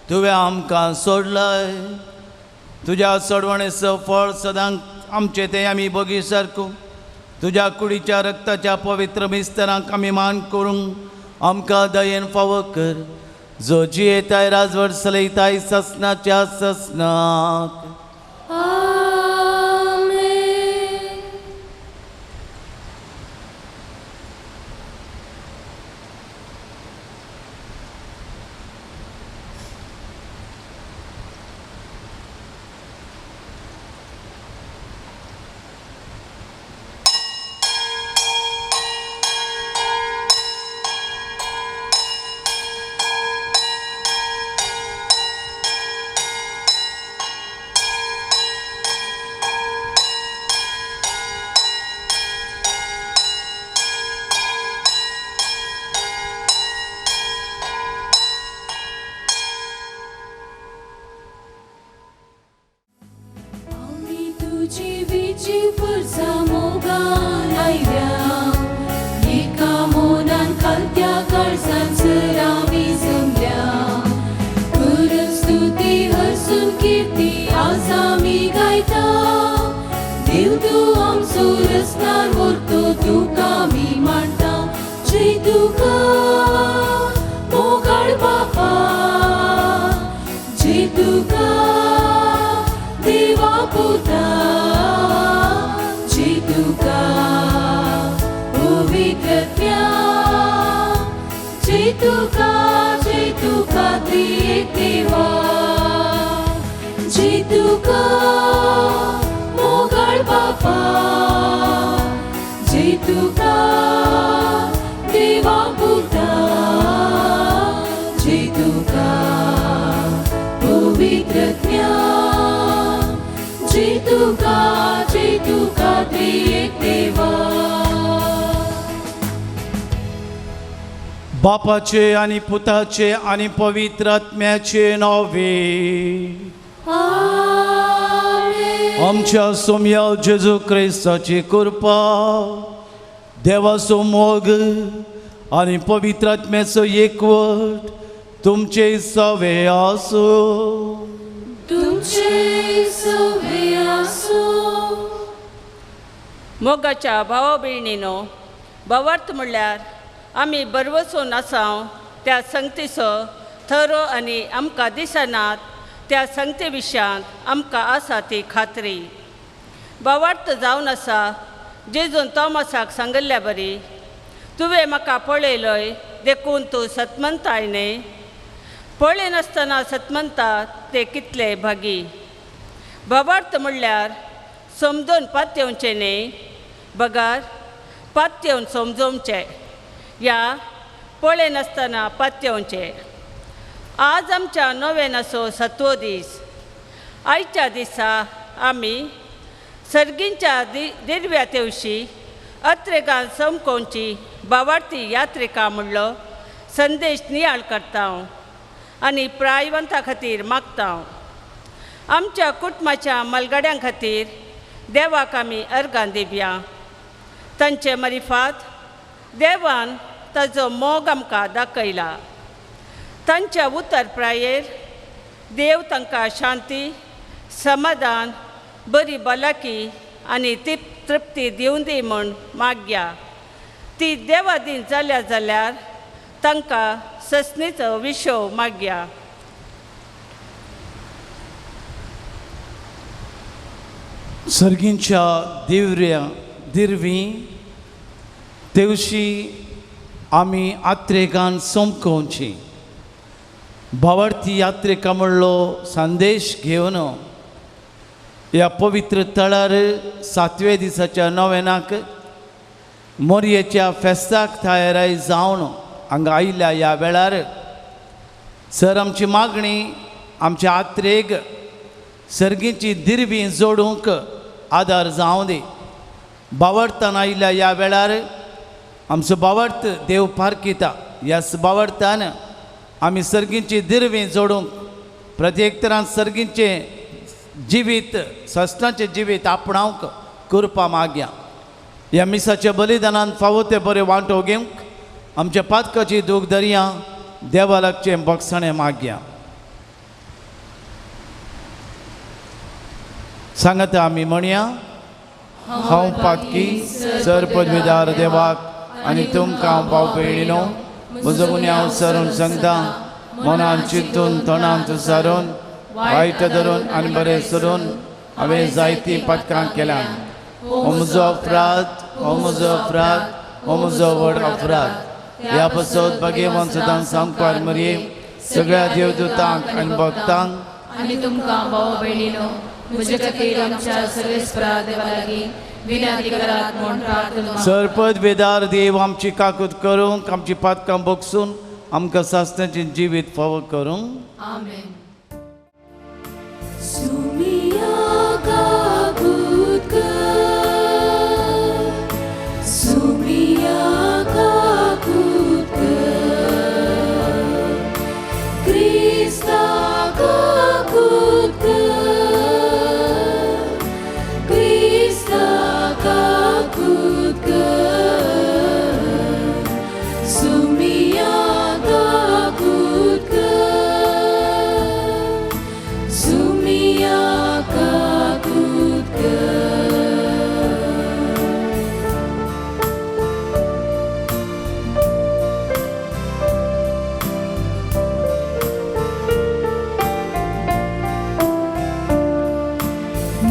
तुवें आमकां सोडलाय. तुज्या सोडवणेचो फळ सदांच आमचें तें आमी बगी सारको. तुज्या कुडीच्या रक्ताच्या पवित्र मिस्तरांक आमी मान करूंक आमकां दयेन फावो कर, जो जियेताय राजवट चलयताय ससनाच्या ससनाक. बापाचे आणि पुताचे आणि पवित्र आत्म्याचे नावे. आमच्या सोम्या जेजू क्रिस्ताची कृपा, देवाचो मोग आणि पवित्र आत्म्याचो एकवट तुमचे सवे आसूं. तुमचे सवे आसूं. मोगाच्या भावा भयणीनो, भावार्थ म्हणल्यार आमी बरवसून आसाव त्या संगतीचो थरो आनी आमकां दिसनात त्या संगती विशयांत आमकां आसा ती खात्री. भावार्थ जावन आसा जेजून तॉमासाक सांगिल्ल्या बरी, तुवें म्हाका पळयलय देखून तूं सतमंताय न्हय. पळयनासतना सतमंता ते कितले भागी. भावार्थ म्हणल्यार समजून पातयेवचें न्ही बगर पातयेवन समजोवचें या पळयनासतना पातयेवचें. आज आमच्या नोवेनाचो सातवो दीस. आयच्या दिसा आमी सर्गींच्या दिर्व्या तेवशी अत्रेगान समकोवची भावार्थी यात्रिका म्हणलो संदेश नियाळ करता आनी प्रायवंता खातीर मागता. आमच्या कुटुंबाच्या मलगड्यां खातीर देवाक आमी अर्गां दिवया. तांचे मरिफात देवान ताजो मोग आमकां दाखयला. तांच्या उतर प्रायेर देव तांकां शांती, समाधान, बरी भलायकी आनी तृप्ती दिवन दी म्हूण मागया. ती देवादीन जाल्या जाल्यार तांकां ससणीचो विशव मागया. सर्गींच्या दिव्या दिर्वी तेवशी आमी आत्रेगान सोमकोवची भावार्थी यात्रेका म्हणलो संदेश घेवन ह्या पवित्र तळार सातव्या दिसाच्या नोवेनाक मोरयेच्या फेस्ताक तयाराय जावन हांगा आयिल्ल्या ह्या वेळार सर आमची मागणी आमच्या आत्रेग सर्गीची दिर्वी जोडूंक आदार जावं दी. भावार्थान आयिल्ल्या ह्या वेळार आमचो भावार्थ देव पारखिता. ह्याच भावार्थान आमी सर्गीची दिर्वी जोडूंक प्रत्येक तरान सर्गीचें जिवीत सस्नाचें जिवीत आपणावंक कृपा मागया. ह्या मिसाच्या बलिदानान फावो ते बरें वांटो घेवंक आमच्या पातकाची दूख दर्या देवा लागचें बक्षणें मागया. सांगता आमी म्हणया, हांव पातकी सर पदवीदार देवाक आनी तुमकां भाव भयणीनो म्हजो गुन्यांव सरून सांगता. मनान चिंतून तोंडान सारून वायट धरून आनी बरें सरून हांवें जायतीं पातकां केल्यां. हो म्हजो अपराध, हो म्हजो अपराध, हो म्हजो व्हड अपराध. ह्या पासत भाग्यवान सदां सांगपार मरये सगळ्या देवदूतांक आनी भक्तांक आनी तुमकां भाव भयणीनो म्हजे खातीर आमच्या सर्वेस्परा देवा लागीं विनंती करात म्हूण प्रार्थना. सरपद बेदार देव आमची काकूत करूंक आमची पातकां बगसून आमकां सासणाचें जिवीत फावो करूंक. आमेन. सुमिया काकूत कर, सुमिया काकूत कर, क्रिस्ता काकूत कर, क्रिस्ता काकूत कर, सुमिया काकूत कर, सुमिया काकूत कर.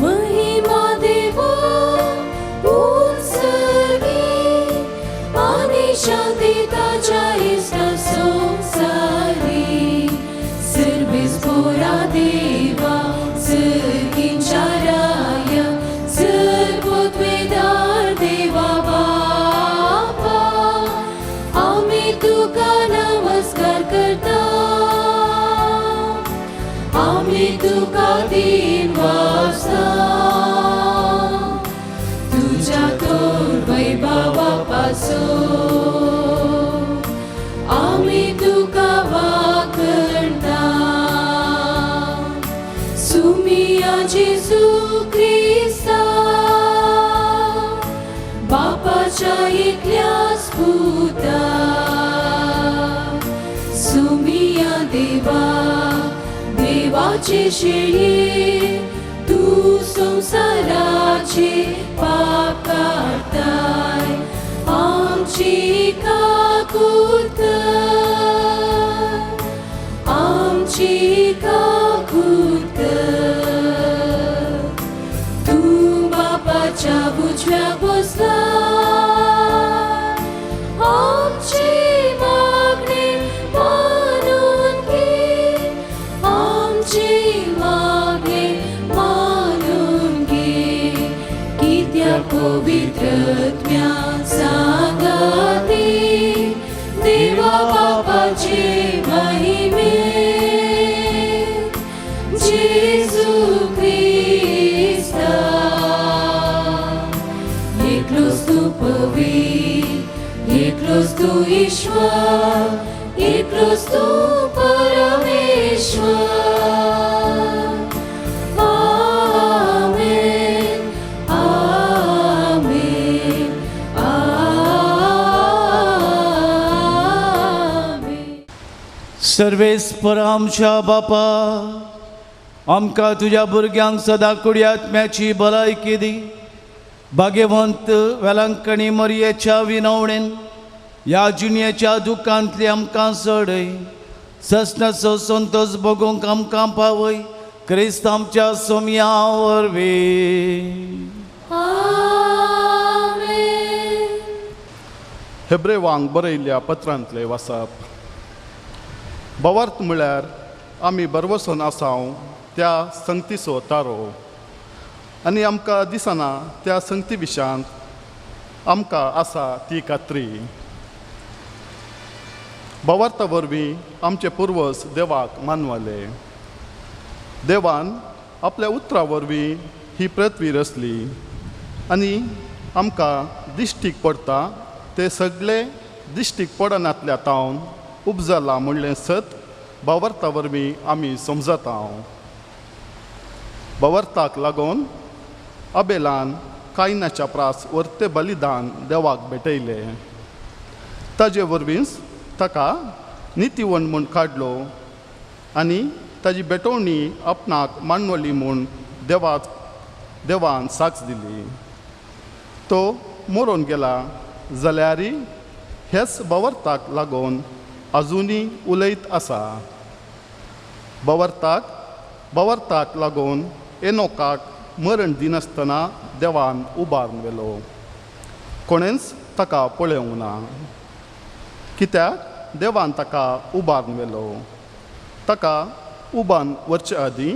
महिमा देवा उत्सर्गी आनी शांती ताच्या इश्टा संवसारी. सर्वेस पोरा देवा सर्गींच्या राया सर्वोत्वेदार देवा बापा आमी तुका नमस्कार करता. आमी तुका दिन वाजता तुझ्या तोर वैभवा पासून आमी तुका वाकणता. सुमिया जेजू क्रिस्ता बापाच्या एकल्याच पुता. सुमिया देवा देवाचे शेळये तूं संवसाराचे पाप काडताय आमची काकूत कर, आमची काकूत कर. तूं बापाच्या उजव्या बसला आमची मागणी मानून घे, आमची मागणी मानून बापाचे महिमे जेजू क्रिस्ता एकलोच तूं पवित्र एकलोच तूं ईश्वर एकलोच तूं परमेश्वर. आमेन आमेन आमेन. सर्वेस्पर आमच्या बापा, आमकां तुज्या भुरग्यांक सदां कुडी आत्म्याची भलायकी दी. भाग्यवंत वेलांकणी मरयेच्या विनवणेन ह्या जिणेच्या दुखांतली आमकां सोडय, ससनाचो संतोश भोगूंक आमकां पावय, क्रिस्त आमच्या सोमया वरवीं. आमेन. हेब्रेवांक बरयल्ल्या पत्रांतले वाचप. बवार्थ म्हळ्यार आमी बरवसून आसाव त्या संगतीचो तारो आनी आमकां दिसना त्या संगती विशयांत आमकां आसा ती खात्री. बवार्था वरवीं आमचे पुर्वज देवाक मानवले. देवान आपल्या उतरा वरवीं ही पृथ्वी रचली आनी आमकां दिश्टीक पडटा ते सगळे दिश्टीक पडनातल्या तावन उपजला म्हणलें सत बावर्ता वरवीं आमी समजता. बावर्ताक लागून अबेलान कायनाच्या प्रास वर्ते बलिदान देवाक भेटयलें. ताजे वरवींच ताका नितीवण म्हूण काडलो आनी ताजी भेटवणी आपणाक मांडवली म्हूण देवाक देवान साक्ष दिली. तो मरोन गेला जाल्यारय हेच बावर्ताक लागून अजुनूय उलयत आसा. बावर्ताक बावर्ताक लागून एनोकाक मरण दिनासतना देवान उबारून व्हेलो. कोणेंच ताका पळोवंक ना, कित्याक देवान ताका उबारून व्हेलो. ताका उबान व्हरचे आदीं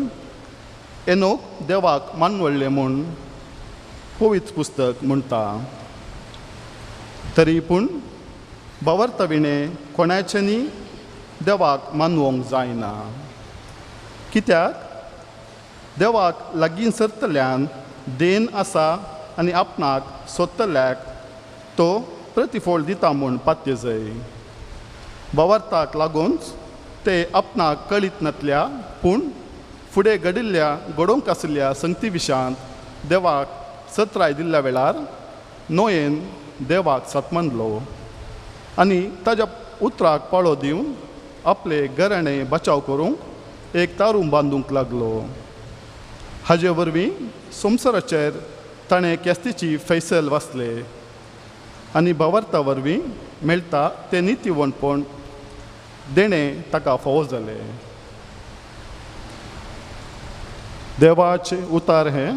एनोक देवाक मानवडलें म्हूण पवित्र पुस्तक म्हणटा. तरी पूण बावर्ता विणें कोणाच्यानी देवाक मानवंक जायना, कित्याक देवाक लागीं सरतल्यान देन आसा आनी आपणाक सोदतल्याक तो प्रतिफळ दिता म्हूण पात्य जाय. बावर्ताक लागूनच ते आपणाक कळीत नातल्या पूण फुडें घडिल्ल्या घडोवंक आशिल्ल्या संगती विशयांत देवाक सत्राय दिल्ल्या वेळार नोयेन देवाक सतमानलो आनी ताज्या उतराक पाळो दिवन आपले घराणें बचाव करूंक एक तारूं बांदूंक लागलो. हाजे वरवीं संवसाराचेर ताणें केस्तीची फैसल वाचले आनी बावर्ता वरवीं मेळटा तें नितीवणपण देणें ताका फावो जालें. देवाचें उतार हें.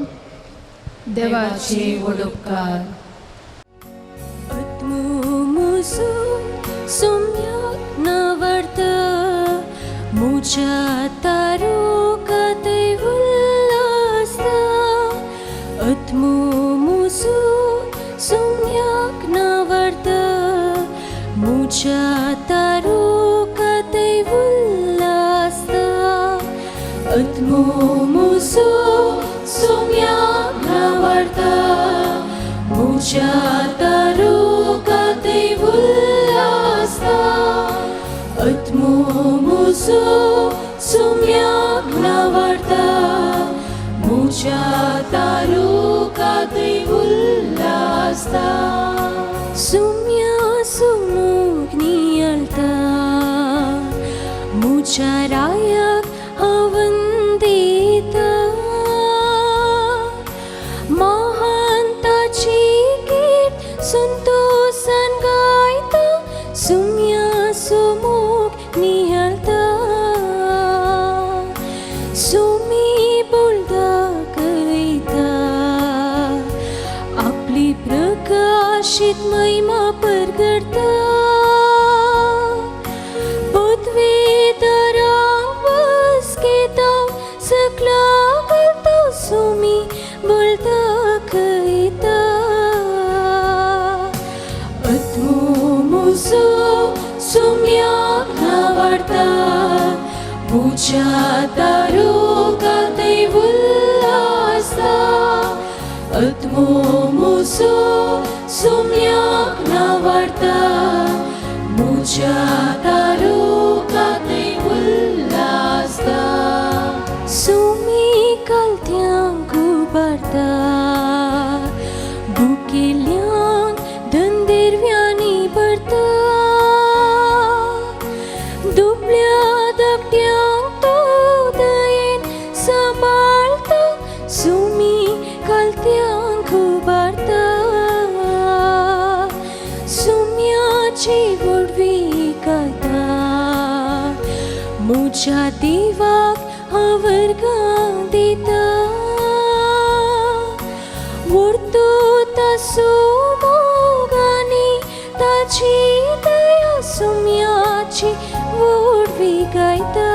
देवाचे व्हड उपकार. आत्मोमुसु सुम्याक नवर्त मुझ्या तारुकातय उल्लासता. आत्मोमुसु सुम्याक नवर्त मुझ्या तारुकातय उल्लासता. आत्मोमुसु सुम्याक नवर्त मुझ्या तारुकातय उल्लासता. आत्मोमुसु सुम्याक नवर्त मुझ्या तारुकातय उल्लासता. सुम्या सुमुख नियळता मुझ्या रायाक हवन दिता. महानताची कीर्त संतोषान गायता. सुम्या सुमुख नियळता सुमी बोलता कयता आपली प्रकाशीत महिमा परगडता. पदवीधरांक बसकेता सकला घालता सुमी बोलता कयता. आत्मोमुसो सुम्या सुम्याक नावाडता मुज्या तारुकातय उल्लासता आत्मो मुजो सुम्याक नावाडता मुज्या तारुकातय उल्लासता सुमी कालत्यांक उबारता भुकेल्यांक धंदेरव्यांनी भरता दुबळ्या धाकट्यांक तो दयेन सांबाळता सुमी कालत्यांक उबारता सुम्याची व्हडवी गायता मुज्या देवाक हांव वर्गां दिता व्हरतो तासो मोगांनी ताची दया सुम्याची व्हडवी गायता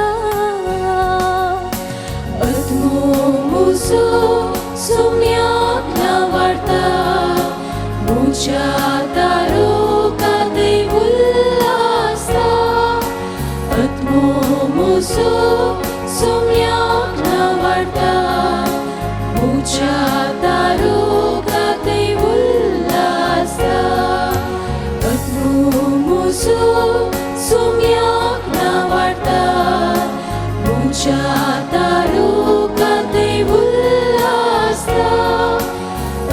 आत्मो मुजो सुम्याक नावाडता मुज्या तारुकातय उल्लासता आत्मो मुजो सुम्याक नावाडता मुज्या तारुकातय उल्लासता आत्मो मुजो सुम्याक नावाडता मुज्या तारुकातय उल्लासता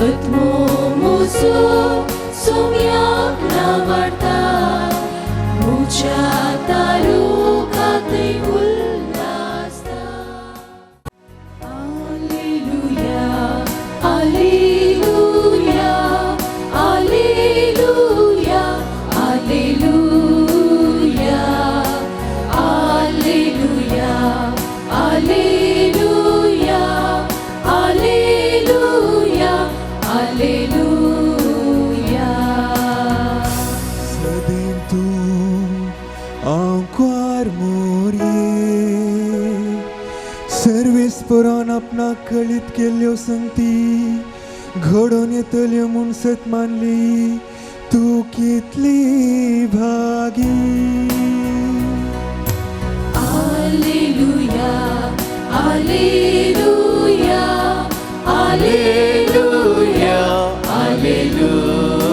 आत्मो मुजो सुम्याक नावाडता मुज्या तारुकातय उल्लासता. Alleluia, Alleluia, Alleluia, Alleluia, Alleluia, Alleluia, Alleluia, Alleluia. सदैव तूं आंकवार मोरये सर्वेस पुरान आपणाक कळीत केल्ल्यो संगती घडोवन येतल्यो म्हूण सत मानली तूं कितली भागी. Alleluia, Alleluia, Alleluia, Alleluia,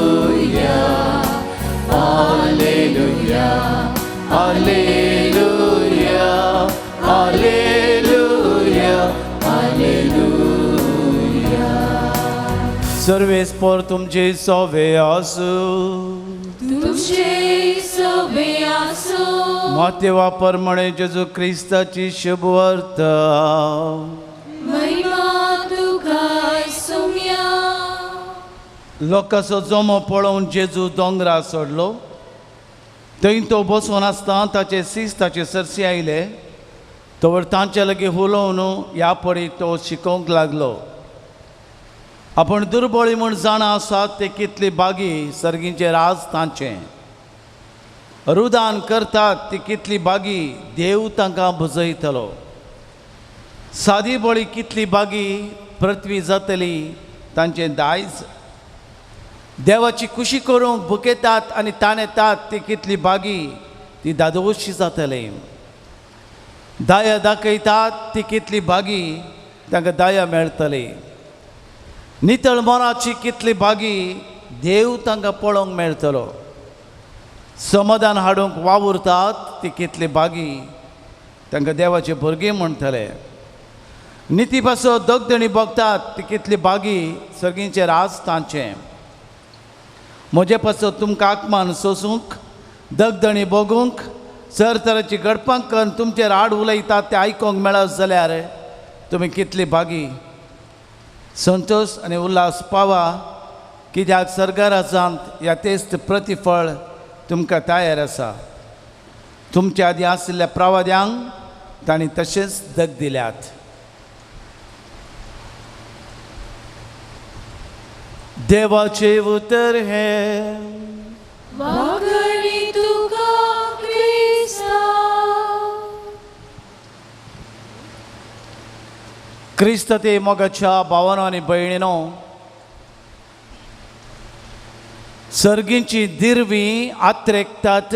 Alleluia, Alleluia, Alleluia, Alleluia. सर्वेस्पर तुमचे सोवे आसूं. तुमचे सवे आसूं. मातेवा प्रमाणे जेजू क्रिस्ताची शुभवार्ता. महिमा तुका सुम्या. लोकांचो जमो पळोवन जेजू दोंगरा सोडलो. थंय तो बसून आसता ताचे सीस ताचे सरसी आयले तवर तांचे लागीं उलोवन ह्या परी तो शिकोवंक लागलो. आपण दुर्बळी म्हूण जाणा आसात ते कितली बागी सर्गींचे राज तांचें. रुदान करतात ती कितली बागी देव तांकां भुजयतलो. सादी बळी कितली बागी पृथ्वी जातली तांचें दायज. देवाची खुशी करूंक भुकेतात आनी ताणेतात ती कितली बागी ती दादोशी जातली. दाया दाखयतात ती कितली बागी तांकां दाया मेळटली. नितळ मनाची कितली बागी देव तांकां पळोवंक मेळटलो. समाधान हाडूंक वावुरतात ती कितली बागी तांकां देवाचे भुरगीं म्हणटले. निती पासत दगदणी भोगतात ती कितली बागी सर्गींचें राज तांचें. म्हजे पासत तुमकां आकमान सोसूंक दगदणी भोगूंक सर तराची घडपांक करून तुमचेर आड उलयतात तें आयकूंक मेळत जाल्यार तुमी कितली बागी. संतोश आनी उल्हास पावा कित्याक सरकाराजांत ह्या तेस्त प्रतिफळ तुमकां तयार आसा. तुमच्या आदीं आशिल्ल्या प्रवाद्यांक तांणी तशेंच दग दिल्यात. देवाचें उतर हें. वागणी तुका क्रिस्ता. क्रिस्त ते मोगाच्या भावानो आनी भयणीनो, सर्गींची दिरवी आत्रेकतात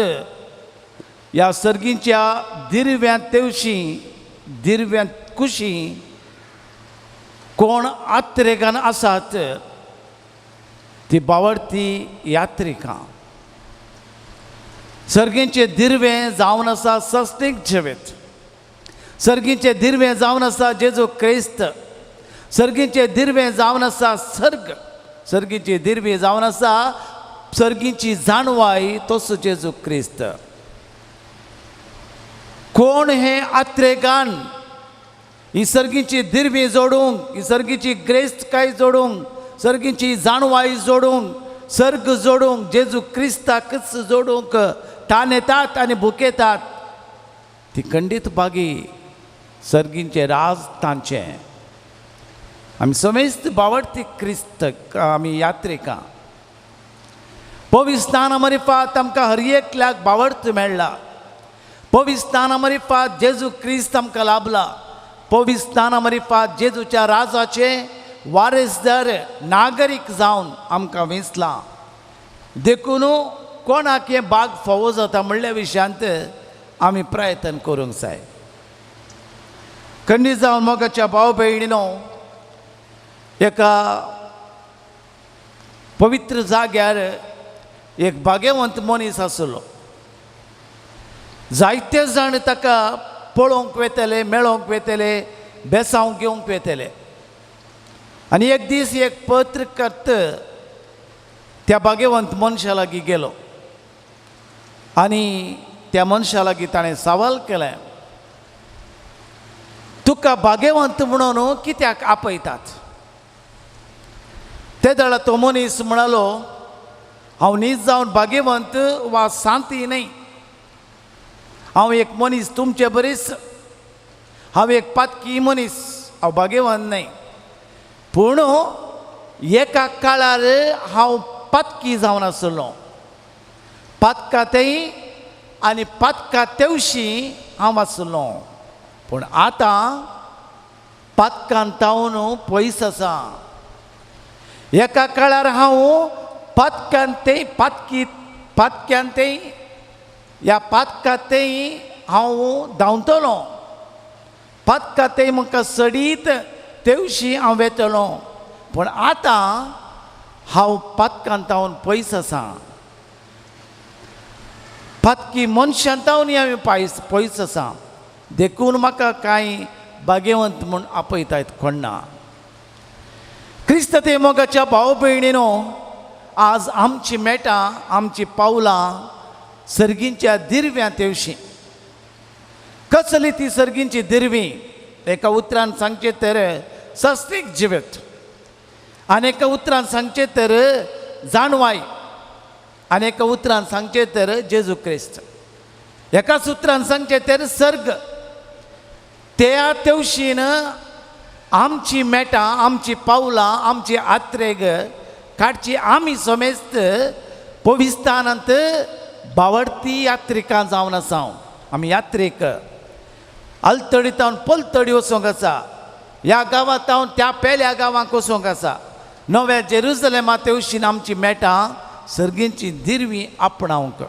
ह्या सर्गीच्या दिरव्यांत तेवशी दिरव्यांत कुशी कोण आत्रेगान आसात ती बावडती यात्रिकां. सर्गींचे दिरवें जावन आसा सस्तीक जिवीत, सर्गींचे दिरवें जावन आसा जेजू क्रिस्त, सर्गींचे दिरवें जावन आसा सर्ग, सर्गींचे दिरवें जावन आसा सर्गींची जाणवाय तसो जेजू क्रिस्त. कोण हे आत्रेगान ही सर्गीची दिरवी जोडूंक, ही सर्गीची ग्रेस्तकाय जोडूंक, सर्गीची जाणवाय जोडूंक, सर्ग जोडूंक, जेजू क्रिस्ताकच जोडूंक ताण येतात आनी भुकेतात ती खंडीत बागी सर्गींचें राज तांचें. आमी समेस्त बावडती क्रिस्त आमी यात्रिकां. पविस्ताना मरिफात आमकां हर एकल्याक बावडत मेळ्ळा. पविस्ताना मरिफात जेजू क्रिस्त आमकां लाभला. पविस्ताना मरिफात जेजूच्या राजाचे वारेसदार नागरीक जावन आमकां वेंचलां. देखून कोणाक हें बाग फावो जाता म्हणल्या विशयांत आमी प्रयत्न करूंक जाय. खंडीत जावन मोगाच्या भाव भयणीनो, एका पवित्र जाग्यार एक भाग्यवंत मनीस आसलो. जायते जाण ताका पळोवंक वेतले, मेळोवंक वेतले, बेसांव घेवंक वेतले. आनी एक दीस एक पत्रकर्त त्या भाग्यवंत मनशा लागीं गेलो आनी त्या मनशा लागीं ताणें सवाल केलें, तुका भाग्यवंत म्हणून कित्याक आपयतात? ते वेळार तो मनीस म्हणालो, हांव न्हीद जावन भाग्यवंत वा शांती न्हय, हांव एक मनीस तुमचे बरीच, हांव एक पातकी मनीस, हांव भाग्यवंत न्हय. पूण एका काळार हांव पातकी जावन आसलो, पातका तेय आनी पातका तेवशी हांव आसलो, पूण आतां पातकान तावन पयस आसा. एका काळार हांव पातकान ते पातकी पातक्यान ते ह्या पातका तेय हांव धांवतलो, पातका ते म्हाका सडीत तेवशी हांव वेतलो, पूण आतां हांव पातकान तावन पयस आसा. पातकी मनशान तावन हांव पयस आसा, देखून म्हाका कांय भाग्यवंत म्हूण आपयतात कोण्णा. क्रिस्त ते मोगाच्या भाव भयणीनो, आज आमची मेटां आमची पावलां सर्गींच्या दिरव्यां तेवशी. कसली ती सर्गींची दिरवी? एका उतरान सांगचें तर सस्तीक जिवीत, आनी एका उतरान सांगचें तर जाणवाय, आनी एका उतरान सांगचें तर जेजू क्रिस्त, एकाच उतरान सांगचें तर सर्ग. त्या तेवशीन आमची मेटां आमची पावलां आमची आत्रेग काडची आमी समेस्त पविस्तानांत बावडती यात्रिकां जावन आसा. आमी यात्रीक आलतडी तावन पलतडी वचूंक आसा, ह्या गांवांत तावन त्या पेल्या गांवांक वचूंक आसा. नव्या जेरुजलेमा तेवशीन आमची मेटां सर्गींची दिरवी आपणावंक.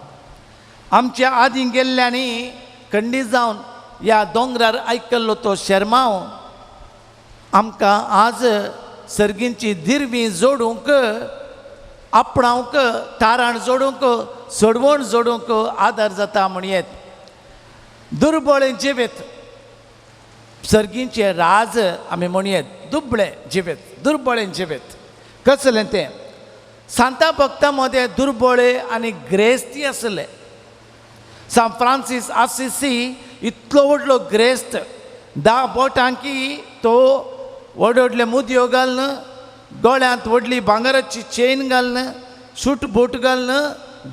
आमच्या आदीं गेल्ल्यांनी खंडीत जावन ह्या दोंगरार आयकल्लो तो शेरमांव आमकां आज सर्गींची दिरवी जोडूंक आपणावंक, ताराण जोडूंक, सोडवण जोडूंक आदार जाता म्हणयेत. दुर्बळे जिवीत सर्गींचे राज आमी म्हणयेत, दुबळे जिवीत, दुर्बळे जिवीत कसलें तें? सांता भक्तां मदें दुर्बळे आनी ग्रेस्ती आसले. सांत फ्रांसीस आसिसी इतलो व्हडलो ग्रेस्त, 10 बोटांकी तो व्हड व्हडले मुदयो घालून, गळ्यांत व्हडली भांगराची चेन घालून, सूट बूट घालून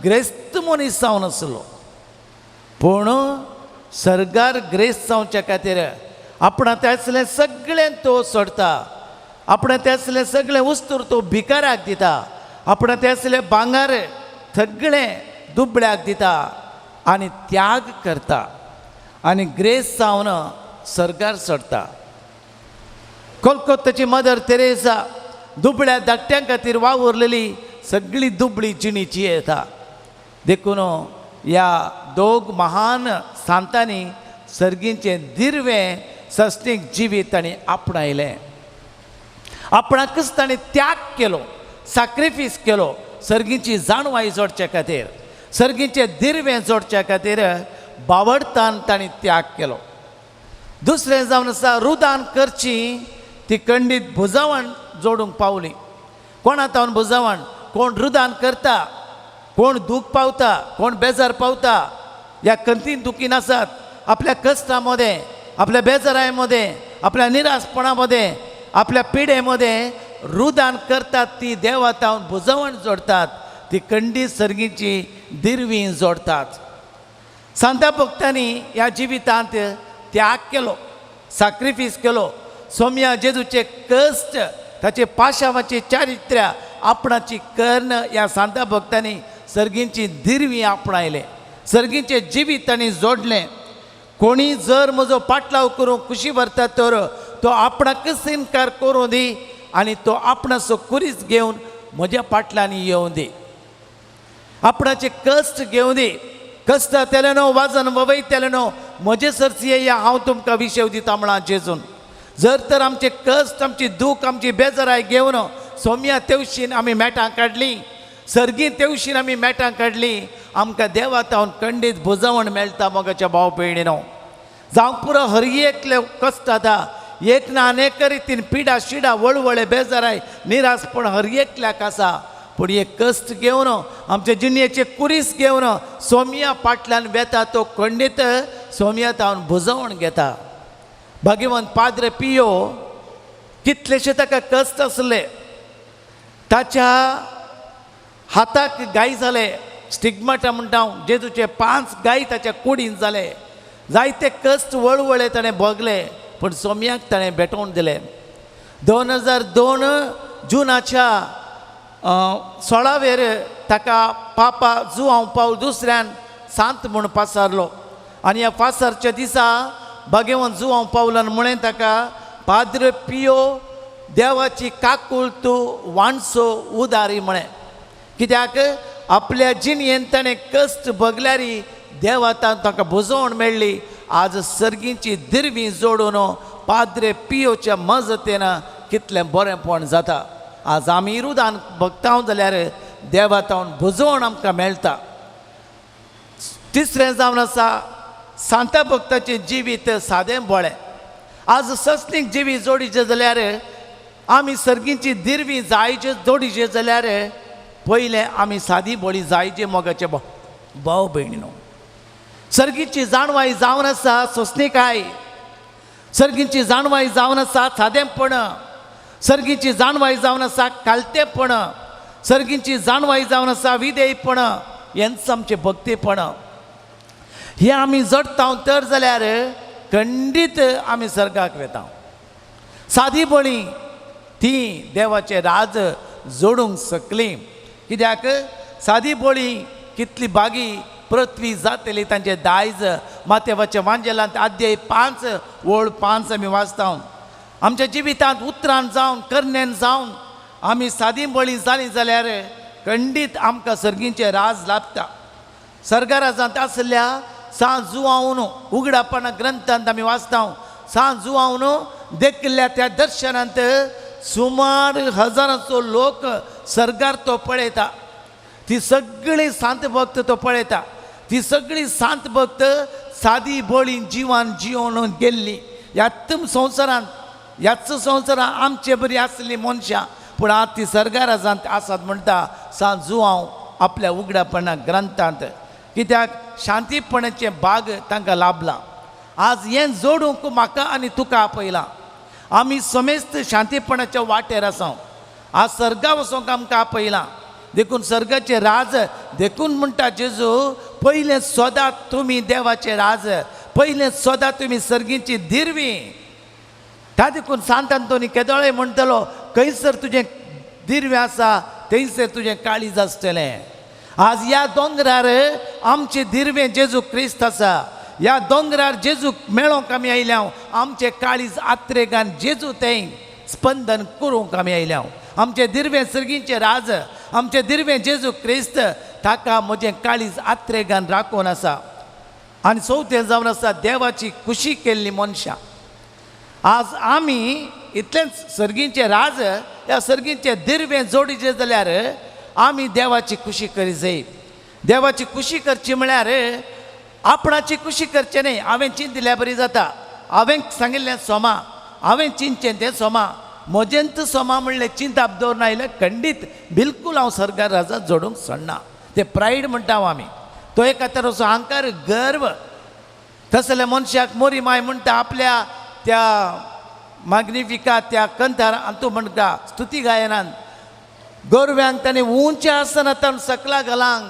ग्रेस्त मनीस जावन आसलो. पूण सर्गार ग्रेस्त जावच्या खातीर आपणा त्यासलें सगळें तो सोडटा, आपणा त्यासलें सगळें वस्तूर तो भिकाऱ्याक दिता, आपणा त्यासलें भांगर सगळें दुबळ्याक दिता आनी त्याग करता आनी ग्रेस जावन सर्गार सोडटा. कोलकोत्ताची मदर तेरेसा दुबळ्या धाकट्यां खातीर वावुरलेली सगळी दुबळी जिणेची येता. देखून ह्या दोग महान सांतांनी सर्गीचें दिर्वें सस्नीक जिवीत तांणी आपणायलें. आपणाकच ताणें त्याग केलो, साक्रिफीस केलो सर्गीची जाणवाय जोडचे खातीर, सर्गीचें दिर्वें जोडच्या खातीर बावडतान ताणें त्याग केलो. दुसरें जावन आसा रुदान करची ती खंडीत भुजावण जोडूंक पावली. कोणा तावन भुजावण? कोण रुदान करता, कोण दूख पावता, कोण बेजार पावता, ह्या कंतीन दुखीन आसात आपल्या कश्टा मदें, आपल्या बेजाराय मदें, आपल्या निरासपणा मदें, आपल्या पिडे मदें रुदान करतात ती देवा तावन भुजावण जोडतात, ती खंडीत सर्गीची दिर्वी जोडतात. सांता भक्तांनी ह्या जिवितांत त्याग केलो, साक्रिफीस केलो. सोम्या जेजूचे कश्ट, ताचे पाशावाचे चारित्र्य आपणाची कर्ण ह्या सांता भक्तांनी सर्गींची दिर्वी आपणायले, सर्गींचें जिवीत तांणी जोडलें. कोणी जर म्हजो पाटलाव करूंक खुशी व्हरता तर तो आपणाकच इनकार करूं दी आनी तो आपणाचो कुरीस घेवन म्हज्या पाटलांनी येवं दी, आपणाचे कश्ट घेवं दी. कश्ट जातले न्हू, वाजन ववयतले न्हू, म्हजे सरसी येया, हांव तुमकां विशेव दिता म्हळां जेजून. जर तर आमचे कश्ट, आमची दूख, आमची बेजाराय घेवन सोम्या तेवशीन आमी मेटां काडली, सर्गी तेवशीन आमी मेटां काडली, आमकां देवा तावन खंडीत भुजावण मेळटा. मोगाच्या भाव भयणीनो, जावंक पुरो हर एकले कश्ट जाता, एक ना अनेक रितीन पिडा शिडा वळवळे बेजाराय निरासपण हर एकल्याक आसा. पूण एक कश्ट घेवन आमचे जिणेचे कुरीस घेवन सोम्या पाटल्यान वेता तो खंडीत सोम्या तावन भुजवण घेता. भाग्यवंत पाद्रे पियो कितलेशे ताका कश्ट आसले, ताच्या हाताक गाय जाले, स्टिग्माटा म्हणटा हांव, जेजूचे 5 गाय ताच्या कुडीन जाले. जायते कश्ट वळवळे ताणें भोगले, पूण सोम्याक ताणें भेटोवन दिले. 2002 जुनाच्या 16वेर ताका पापा जुआंव पावल दुसऱ्यान सांत म्हूण पासारलो आनी ह्या पासारच्या दिसा भाग्यवंत जुआंव पावलान म्हळें ताका, पाद्रे पियो देवाची काकूळ तूं वाणसो उदारी म्हळें. कित्याक आपल्या जिणयेन ताणें कश्ट भोगल्यारी देवा ताका भुजवण मेळ्ळी. आज सर्गीची दिर्वी जोडून पाद्रे पियोच्या मजतीन कितलें बरेंपण जाता. आज आमी रुदान भगता जाल्यार देवा तावन भुजवण आमकां मेळटा. तिसरें जावन आसा सांता भक्ताचें जिवीत सादें बोळें. आज सस्नीक जिवीत जोडीचें जाल्यार आमी सर्गीची दिर्वी जायचे जोडीचें जाल्यार पयलें आमी सादी बोळी जायचे. मोगाचे भाव भयणीनो, सर्गीची जाणवाय जावन आसा सोंसणीकाय, सर्गीची जाणवाय जावन आसा सादेंपण, सर्गीची जाणवाय जावन आसा कालतेपण, सर्गीची जाणवाय जावन आसा विधेयपण, हेंच आमचें भक्तीपण. हें आमी जडता तर जाल्यार खंडीत आमी सर्गाक वेता. सादी बळी ती देवाचें राज जोडूंक शकली. कित्याक सादी बळी कितली बागी पृथ्वी जातली तांचे दायज. मातेवाच्या वांजेलांत अध्याय 5 ओळ 5 आमी वाचता. आमच्या जिवितांत उतरान जावन करण्यान जावन आमी सादी बळी जाली जाल्यार खंडीत आमकां सर्गीचें राज लाभता. सर्गाराजांत आसल्या सांत जुआवन उगडापणा ग्रंथांत आमी वाचता. सांत जुआवन देखिल्ल्या त्या दर्शनांत सुमार हजारांचो लोक सर्गार तो पळयता. ती सगळी सांत भक्त तो पळयता. ती सगळी सांत भक्त सादी बळी जिवान जिवन गेल्ली. ह्याच संवसारांत, ह्याच संवसारांत आमचे बरी आसली मनशां, पूण आतां ती सर्गाराजांत आसात म्हणटा सांत जुआंव आपल्या उगडापणा ग्रंथांत. कित्याक शांतीपणाचें भाग तांकां लाभलां. आज हें जोडूंक म्हाका आनी तुका आपयलां. आमी समेस्त शांतीपणाच्या वाटेर आसा. आज सर्गा वचोंक आमकां आपयलां. देखून सर्गाचें राज, देखून म्हणटा जेजू, पयलें सोदात तुमी देवाचें राज, पयलें सोदात तुमी सर्गीची दिर्वी. ता देखून सांत आंतोनी केदोळे म्हणटलो, खंयसर तुजें दिर्वें आसा थंयसर तुजें काळीज आसतलें. आज ह्या दोंगरार आमचें दिर्वें जेजू क्रिस्त आसा. ह्या दोंगरार जेजूक मेळोंक आमी आयल्या. आमचें काळीज आत्रेगान जेजू थंय स्पंदन करूंक आमी आयल्या. आमचें दिर्वें सर्गीचें राज, आमचें दिर्वें जेजू क्रिस्त, ताका म्हजें काळीज आत्रेगान राखून आसा. आनी चवथें जावन आसा देवाची खुशी केल्ली मनशां. आज आमी इतलेंच सर्गींचें राज ह्या सर्गींचें दिर्वें जोडीचें जाल्यार आमी देवाची खुशी करी जाय. देवाची खुशी करची म्हळ्यार आपणाची खुशी करचें न्ही. हांवें चिंतल्यार बरी जाता, हांवें सांगिल्लें सोमा, हांवें चिंतचें तें सोमा, म्हजेंत सोमा म्हणलें चिंताप दवरून आयलें खंडीत बिलकूल हांव सर्गार राजा जोडूंक सोडना. तें प्रायड म्हणटा हांव आमी, तो एका तरेचो अहंकार गर्व. तसल्या मनशाक मोरी माय म्हणटा आपल्या त्या माग्निफिका त्या कंतार अंतू म्हणटा स्तुती गायनान, गोरव्यांक ताणें उंच आसतना ताणें सकला घालांक,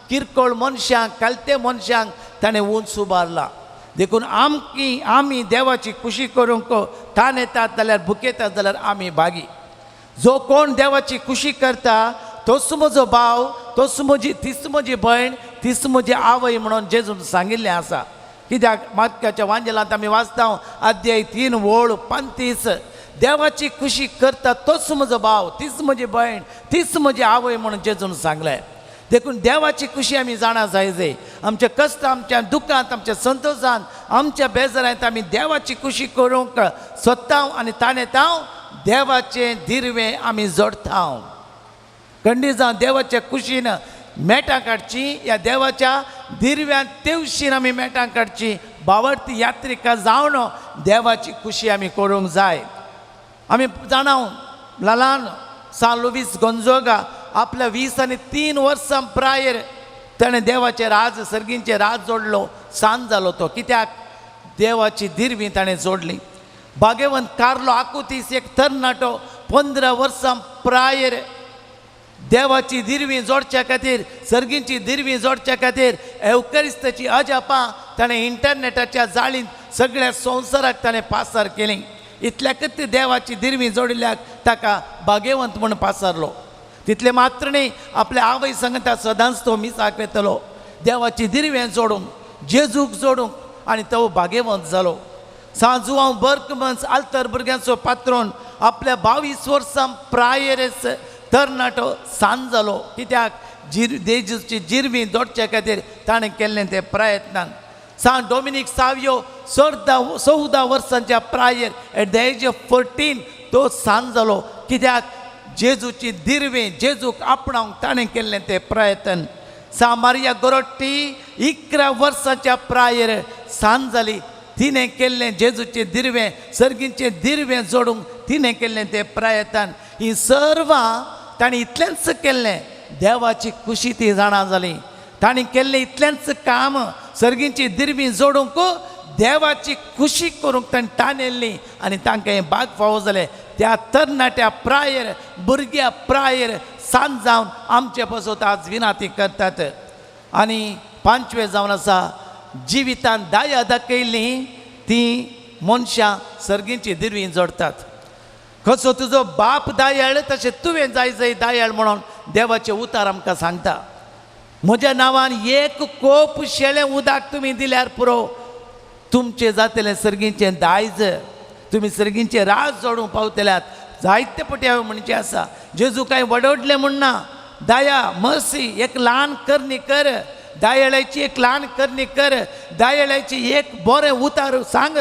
किरकोळ मनशांक कालते मनशांक ताणें उंच उबारला. देखून आमकी आमी देवाची खुशी करूंक ताण येतात जाल्यार भुकेतात जाल्यार आमी भागी. जो कोण देवाची खुशी करता तोच म्हजो भाव, तोच म्हजी, तीच म्हजी भयण, तीच म्हजी आवय म्हणून जेजून सांगिल्लें आसा. कित्याक मातक्याच्या वांजेलांत आमी वाचता अध्याय 3:35, देवाची खुशी करता तोच म्हजो भाव, तीच म्हजी भयण, तीच म्हजी आवय म्हणून जेजून सांगलें. देखून देवाची खुशी आमी जाणा जाय जाय. आमच्या कश्ट, आमच्या दुख्खांत, आमच्या संतोशांत, आमच्या बेजारांत आमी देवाची खुशी करूंक सोदता आनी ताणेताव देवाचें दिर्वें आमी जोडता. खंडीत जावन देवाच्या खुशीन मेटां काडची, ह्या देवाच्या दिर्व्यान तेवशीन आमी मेटां काडची. बावडती यात्रिका जावन देवाची खुशी आमी करूंक जाय. आमी जाणा ल्हान सान लुवीस गोंजोगा आपल्या 20 आनी 3 वर्सां प्रायर ताणें देवाचें राज सर्गींचें राज जोडलो, सान जालो तो. कित्याक देवाची दिर्वी ताणें जोडली. भाग्यवंत कार्लो आकुतीस एक तरणाटो 15 वर्सां प्रायर देवाची दिर्वी जोडच्या खातीर, सर्गींची दिर्वी जोडच्या खातीर एवकरिस्ताची अजापां ताणें इंटरनेटाच्या जाळींत सगळ्या संवसाराक ताणें पासार केली. इतल्याकच देवाची दिर्वी जोडिल्ल्याक ताका भाग्यवंत म्हूण पासारलो. तितलें मात्र न्ही, आपल्या आवय सांगता सदांच तो मिसाक वेतलो देवाची दिर्वें जोडूंक, जेजूक जोडूंक, आनी तो भाग्यवंत जालो. सांव जुवांव बर्कमन्स आल्तर भुरग्यांचो पात्रोन आपल्या 22 वर्सां प्रायरच तरणाटो सान जालो. कित्याक जेजूची जिरवी जोडच्या खातीर ताणें केल्लें तें प्रयत्नान. सांत डोमिनीक सावियो 14 वर्सांच्या prior at the age of 14 तो सान जालो. कित्याक जेजूची दिर्वे, जेजूक आपणावंक ताणें केल्लें तें प्रयत्न. सा मारिया गोरोट्टी 11 वर्सांच्या प्रायर सान जाली. तिणें केल्लें जेजूचें दिर्वें, सर्गींचें दिर्वें जोडूंक तिणें केल्लें तें प्रयत्न. ही सर्वां ताणें इतलेंच केल्लें, देवाची खुशी ती जाणा जाली. ताणें केल्लें इतलेंच काम, सर्गींची दिर्वी जोडूंक देवाची खुशी करूंक ताणें ताणेल्ली आनी तांकां हें भाग फावो जालें. त्या तरणाट्या प्रायर, भुरग्या प्रायर सांज जावन आमचे पासत आज विनाती करतात. आनी पांचवें जावन आसा जिवितान दया दाखयल्ली ती मनशां सर्गींची दिर्वी जोडतात. कसो तुजो बाप दयाळ तशें तुवें जाय जाय दयाळ म्हणून देवाचें उतार आमकां सांगता. म्हज्या नांवान एक कोप शेळें उदक तुमी दिल्यार पुरो, तुमचें जातलें सर्गींचें दायज, तुमी सर्गींचें राज जोडूंक पावतल्यात. जायते पटी हांवें म्हणचें आसा, जेजू कांय वडवडलें म्हण ना, दया मर्सी एक ल्हान करणी कर, दयाळाची एक ल्हान करणी कर, दयाळाची एक बरें उतार सांग.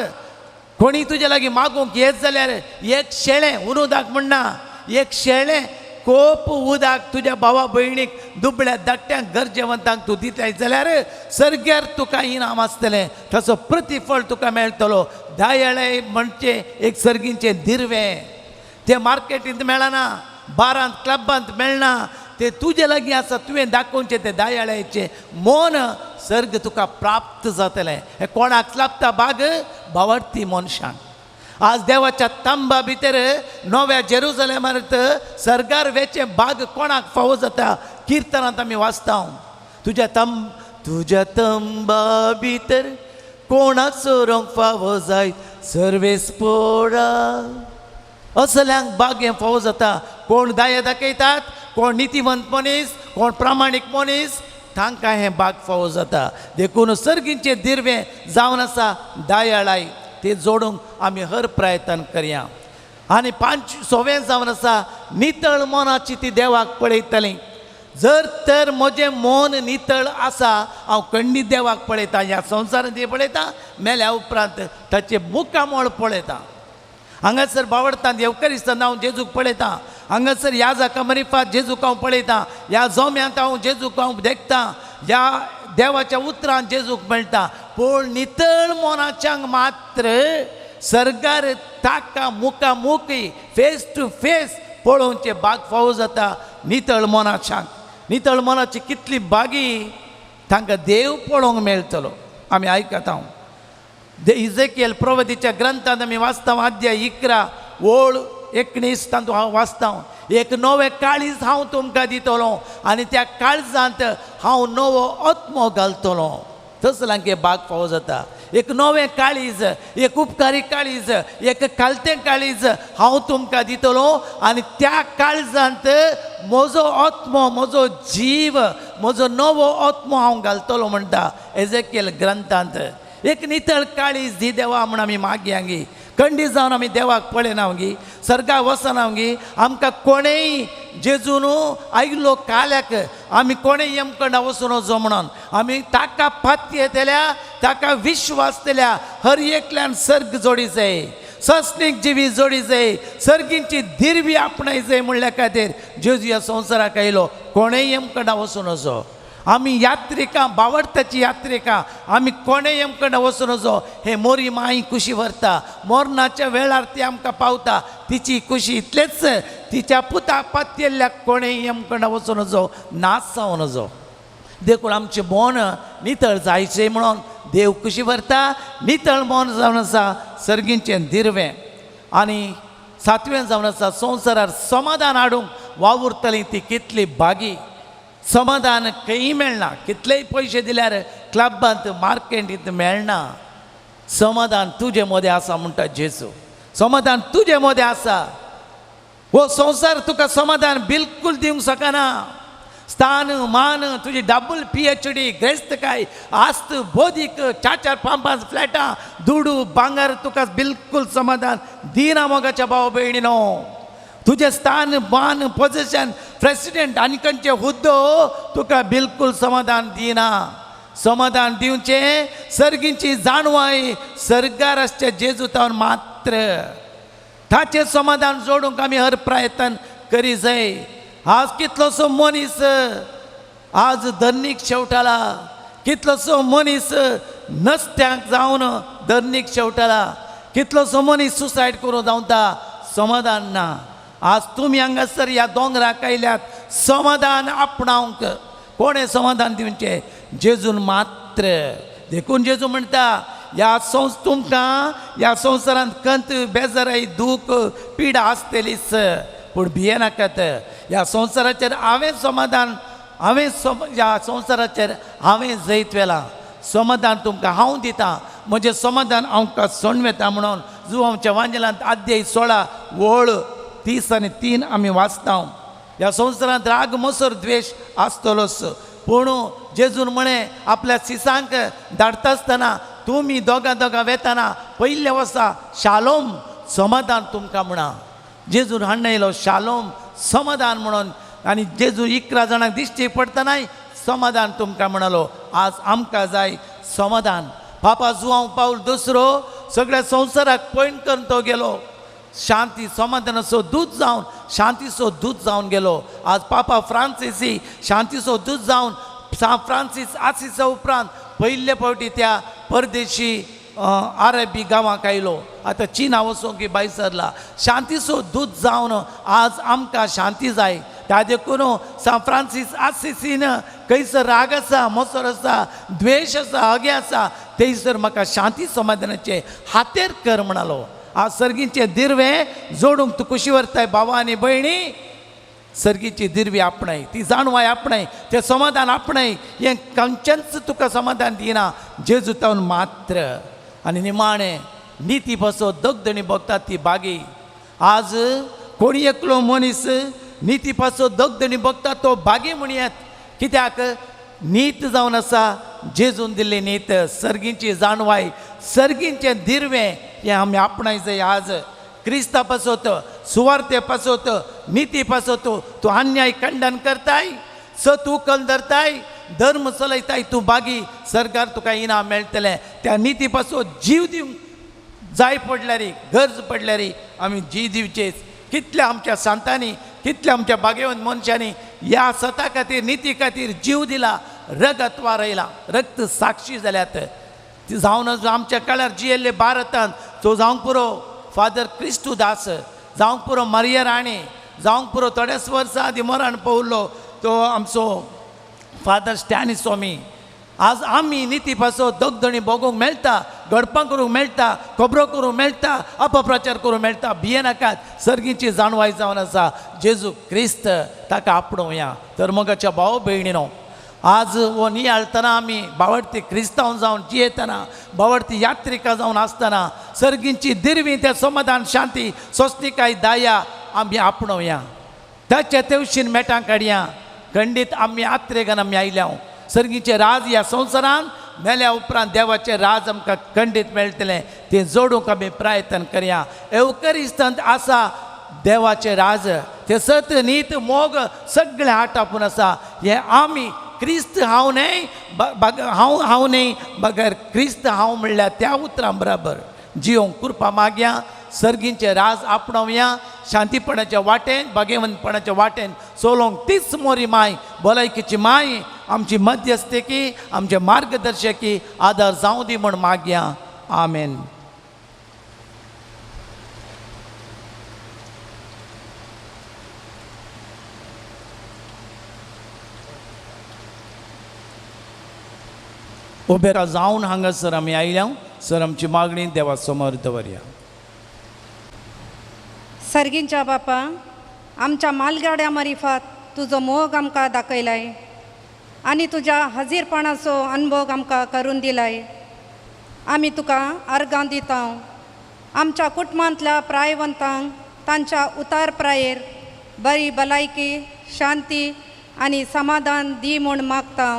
कोणी तुजे लागीं मागूंक येत जाल्यार एक शेळें उदक म्हणना, एक शेळें कोप उदक तुज्या भावा भयणीक, दुबळ्या धाकट्यांक, गरजेवंतांक तूं दिताय जाल्यार सर्ग्यार तुका इनाम आसतलें, ताचो प्रतिफळ तुका मेळटलो. दयाळे म्हणचे एक सर्गींचें दिर्वें, तें मार्केटींत मेळना, बारांत क्लबांत मेळना, तें तुजे लागीं आसा, तुवें दाखोवचें तें दयाळ्याचें मन, सर्ग तुका प्राप्त जातलें. हें कोणाक लाभता भाग? भावार्थी मनशांक. आज देवाच्या तांबा भितर नव्या जेरुजलेमांत सर्गार वेचें भाग कोणाक फावो जाता? किर्तनांत आमी वाचता, तुज्या तंबा भितर कोणाक सोरोंक फावो जायत सर्वेस पोडा. असल्यांक भाग हें फावो जाता. कोण दया दाखयतात, कोण नितीवंत मनीस, कोण प्रामाणीक मनीस, तांकां हें भाग फावो जाता. देखून सर्गींचें दिर्वें जावन आसा दयाळाय, ते जोडूंक आमी हर प्रयत्न करया. आनी 5 सवें जावन आसा नितळ मनाची ती देवाक पळयतली. जर तर म्हजें मन नितळ आसा, हांव खंडीत देवाक पळयतां, ह्या संवसारांत पळयतां, मेल्या उपरांत ताचें मुखामळ पळयतां. हांगासर बावडटांत येवकरिस्तान हांव जेजूक पळयतां, हांगासर ह्या जाका मरिफात जेजूक हांव पळयतां, ह्या जोम्यांत हांव जेजूक हांव देखतां, ह्या देवाच्या उतरान जेजूक मेळटा. पूण नितळ मनाच्यांक मात्र सरकार ताका मुखामुखी फेस टू फेस पळोवचें भाग फावो जाता नितळ मनाच्यांक. नितळ मनाची कितली बागी तांकां देव पळोवंक मेळटलो. आमी आयकता हांव इजेकियल प्रवतीच्या ग्रंथांत आमी वाचता, अध्याय 11 ओळ 19 तातूंत हांव वाचता, एक नवें काळीज हांव तुमकां दितलो आनी त्या काळजांत हांव नवो आत्मो घालतलो. तसल्यांक भाग फावो जाता. एक नवें काळीज, एक उपकारी काळीज, एक कालतें काळीज हांव तुमकां दितलो आनी त्या काळजांत म्हजो आत्मो, म्हजो जीव, म्हजो नवो आत्मो हांव घालतलो म्हणटा एजेकियल ग्रंथांत. एक नितळ काळीज दी देवा म्हूण आमी मागया गी, खंडीत जावन आमी देवाक पळयना गी, सर्गाक वचना गी. आमकां कोणेय जेजून आयलो काल्याक आमी कोणेय यमकंडा वचून वचो म्हणून आमी ताका पातयेतल्या, ताका विश्वास दिल्या हर एकल्यान सर्ग जोडी जाय, सस्नीक जिवी जोडी जाय, सर्गींची दिरवी आपणाय जाय म्हणल्या खातीर जेजू ह्या संवसाराक आयलो. कोणेय यमकंडा वचून वचो. आमी यात्रिकां, बावडताची यात्रिकां, आमी कोणेय यमकंडा वचून वचो. हे मोरी माई कुशी व्हरता, मरणाच्या वेळार ती आमकां पावता, तिची कुशी इतलेच तिच्या पुताक पातयेल्ल्याक कोणेय यमकंडा वचून वचो, नाच जावन वचो. देखून आमचें मन नितळ जायचें म्हणून देव कुशी व्हरता. नितळ मन जावन आसा सर्गींचें दिरवें. आनी सातवें जावन आसा संवसारार समाधान हाडूंक वावुरतली ती कितली भागी. समाधान खंयी मेळना, कितलेय पयशे दिल्यार क्लबांत मार्केटींत मेळना. समाधान तुजे मदें आसा म्हणटा जेजू, समाधान तुजे मदें आसा. हो संवसार तुका समाधान बिलकूल दिवंक शकना. स्थान मान, तुजी डबल PhD, ग्रेस्तकाय, आस्त, बोधीक, 4 4 5 5 फ्लॅटां, दुडू भांगर तुका बिलकूल समाधान दिना मोगाच्या भाव भयणीनो. तुजें स्थान मान पोजिशन प्रेसिडेंट आनी खंयचे हुद्दो तुका बिलकूल समाधान दिना. समाधान दिवचें सर्गींची जाणवाय सर्गार आसच्या जेजू तावन मात्र. ताचें समाधान जोडूंक आमी हर प्रयत्न करी जाय. आज कितलोसो मनीस आज धर्नीक शेवटाला, कितलोसो मनीस नस्त्यांक जावन धर्नीक शेवटाला, कितलोसो मनीस सुसायड करून धांवता, समाधान ना. आज तुमी हांगासर ह्या दोंगराक आयल्यात समाधान आपणावंक. कोणें समाधान दिवचें? जेजून मात्र. देखून जेजू म्हणटा ह्या तुमकां ह्या संवसारांत कंत, बेजाराय, दूख, पिडा आसतलीच, पूण भियेनाकात. ह्या संवसाराचेर हांवें समाधान, हांवें ह्या संवसाराचेर हांवें जैत व्हेलां. समाधान तुमकां हांव दितां, म्हजें समाधान आमकां सोडून वता म्हणून जुवांच्या वांजेलांत अध्याय 16 ओळ 30 आनी 3 आमी वाचता. ह्या संवसारांत राग, मसर, द्वेश आसतलोच, पूण जेजून म्हळें आपल्या सिसांक धाडटा आसतना तुमी दोगां दोगां वेताना पयल्या वर्सा शालोम समाधान तुमकां म्हणा. जेजून हाडून येयलो शालोम समाधान म्हणून. आनी जेजू 11 जाणांक दिश्टी पडटनाय समाधान तुमकां म्हणालो. आज आमकां जाय समाधान. पापा जुवांव पावल दुसरो सगळ्या संवसाराक पयण करून तो गेलो. शांती समाधानाचो दूत जावन, शांतीचो दूत जावन गेलो. आज पापा फ्रांसिसी शांतीचो दूत जावन फ्रांसीस आसिसा उपरांत पयले फावटी त्या परदेशी आरबी गांवाक आयलो. आतां चीना वचोंक की भायर सरला. शांतीचो दूत जावन आज आमकां शांती जाय. त्या देखून सान फ्रांसीस आसिसीन खंयसर राग आसा, मसर आसा, द्वेश आसा, हगे आसा, थंयसर म्हाका शांती समाधानाचें हातेर कर म्हणालो. आज सर्गीचें दिरवें जोडूंक तूं कुशी व्हरताय भावा आनी भयणी. सर्गीची दिरवी आपणाय, ती जाणवाय आपणाय, तें समाधान आपणाय. हें खंयचेंच तुका समाधान दिना जेजू तावन मात्र. आनी निमाणें निती पासत दगदणी भोगतात ती बागी. आज कोणी एकलो मनीस निती पासत दगदणी भोगता तो बागी म्हणयेत. कित्याक नीत जावन आसा जेजून दिल्ली नीत, सर्गींची जाणवाय, सर्गींचें दिरवें हें आमी आपणाय जाय. आज क्रिस्ता पासत, सुवार्ते पासत, निती पासत तूं अन्याय खंडन करताय, सत उकल धरताय, धर्म चलयताय तूं बागी, सरकार तुका इनाम मेळटलें. त्या निती पासून जीव दिवंक जाय पडल्यारी, गरज पडल्यारी आमी जीव दिवचेच. कितल्या आमच्या सांतांनी, कितल्या आमच्या भाग्यवंत मनशांनी ह्या सता खातीर, निती खातीर जीव दिला, रगत वारयला, रक्त साक्षी जाल्यात. ती जावन आमच्या काळार जियेल्ले भारतांत तो जावंक पुरो फादर क्रिस्तू दास, जावंक पुरो मारिया राणे, जावंक पुरो थोड्याच वर्सां आदीं मरण पावल्लो तो आमचो फादर स्टॅनी स्वामी. आज आमी निती पासत दगदणी भोगूंक मेळटा, घडपां करूंक मेळटा, खबरो करूंक मेळटा, अपप्रचार करूंक मेळटा. भियेनाकात, सर्गीची जाणवाय जावन आसा जेजू क्रिस्त, ताका आपणोवया. तर मोगाच्या भाव भयणीनो, आज हो नियाळतना आमी बावडती क्रिस्तांव जावन जियेतना, बावडती यात्रिका जावन आसतना सर्गींची दिरवी, त्या समाधान, शांती, सोंसणीकाय, दया आमी आपणोवया. ताच्या तेवशीन मेटां काडया. खंडीत आमी यात्रेगान आमी आयल्या. सर्गीचें राज ह्या संवसारान मेल्या उपरांत देवाचें राज आमकां खंडीत मेळटलें, तें जोडूंक आमी प्रयत्न करया. एवकरिस्तांत आसा देवाचें राज, तें सत, नीत, मोग सगळें आटापून आसा. हें आमी क्रिस्त हांव न्हय, हांव हांव न्हय, बगर क्रिस्त हांव म्हणल्यार त्या उतरां बराबर जियोंक कृपा मागया. सर्गींचें राज आपणावया, शांतीपणाच्या वाटेन, भाग्यवंतपणाच्या वाटेन चलोवंक तीच मोरी माय, भलायकीची माय, आमची मध्यस्थकी, आमचे मार्गदर्शकी आदार जावं दी म्हूण मागया. आमेन. उबेरा जावन हांगासर आमी आयल्या. सर आमची मागणी देवा समोर दवरया. सर्गींच्या बापा, आमच्या मालगाड्या मारिफात तुजो मोग आमकां दाखयलाय आनी तुज्या हाजीरपणाचो अनुभव आमकां करून दिलाय. आमी तुका अर्गां दिता. आमच्या कुटुंबांतल्या प्रायवंतांक तांच्या उतार प्रायेर बरी भलायकी, शांती आनी समाधान दी म्हूण मागता.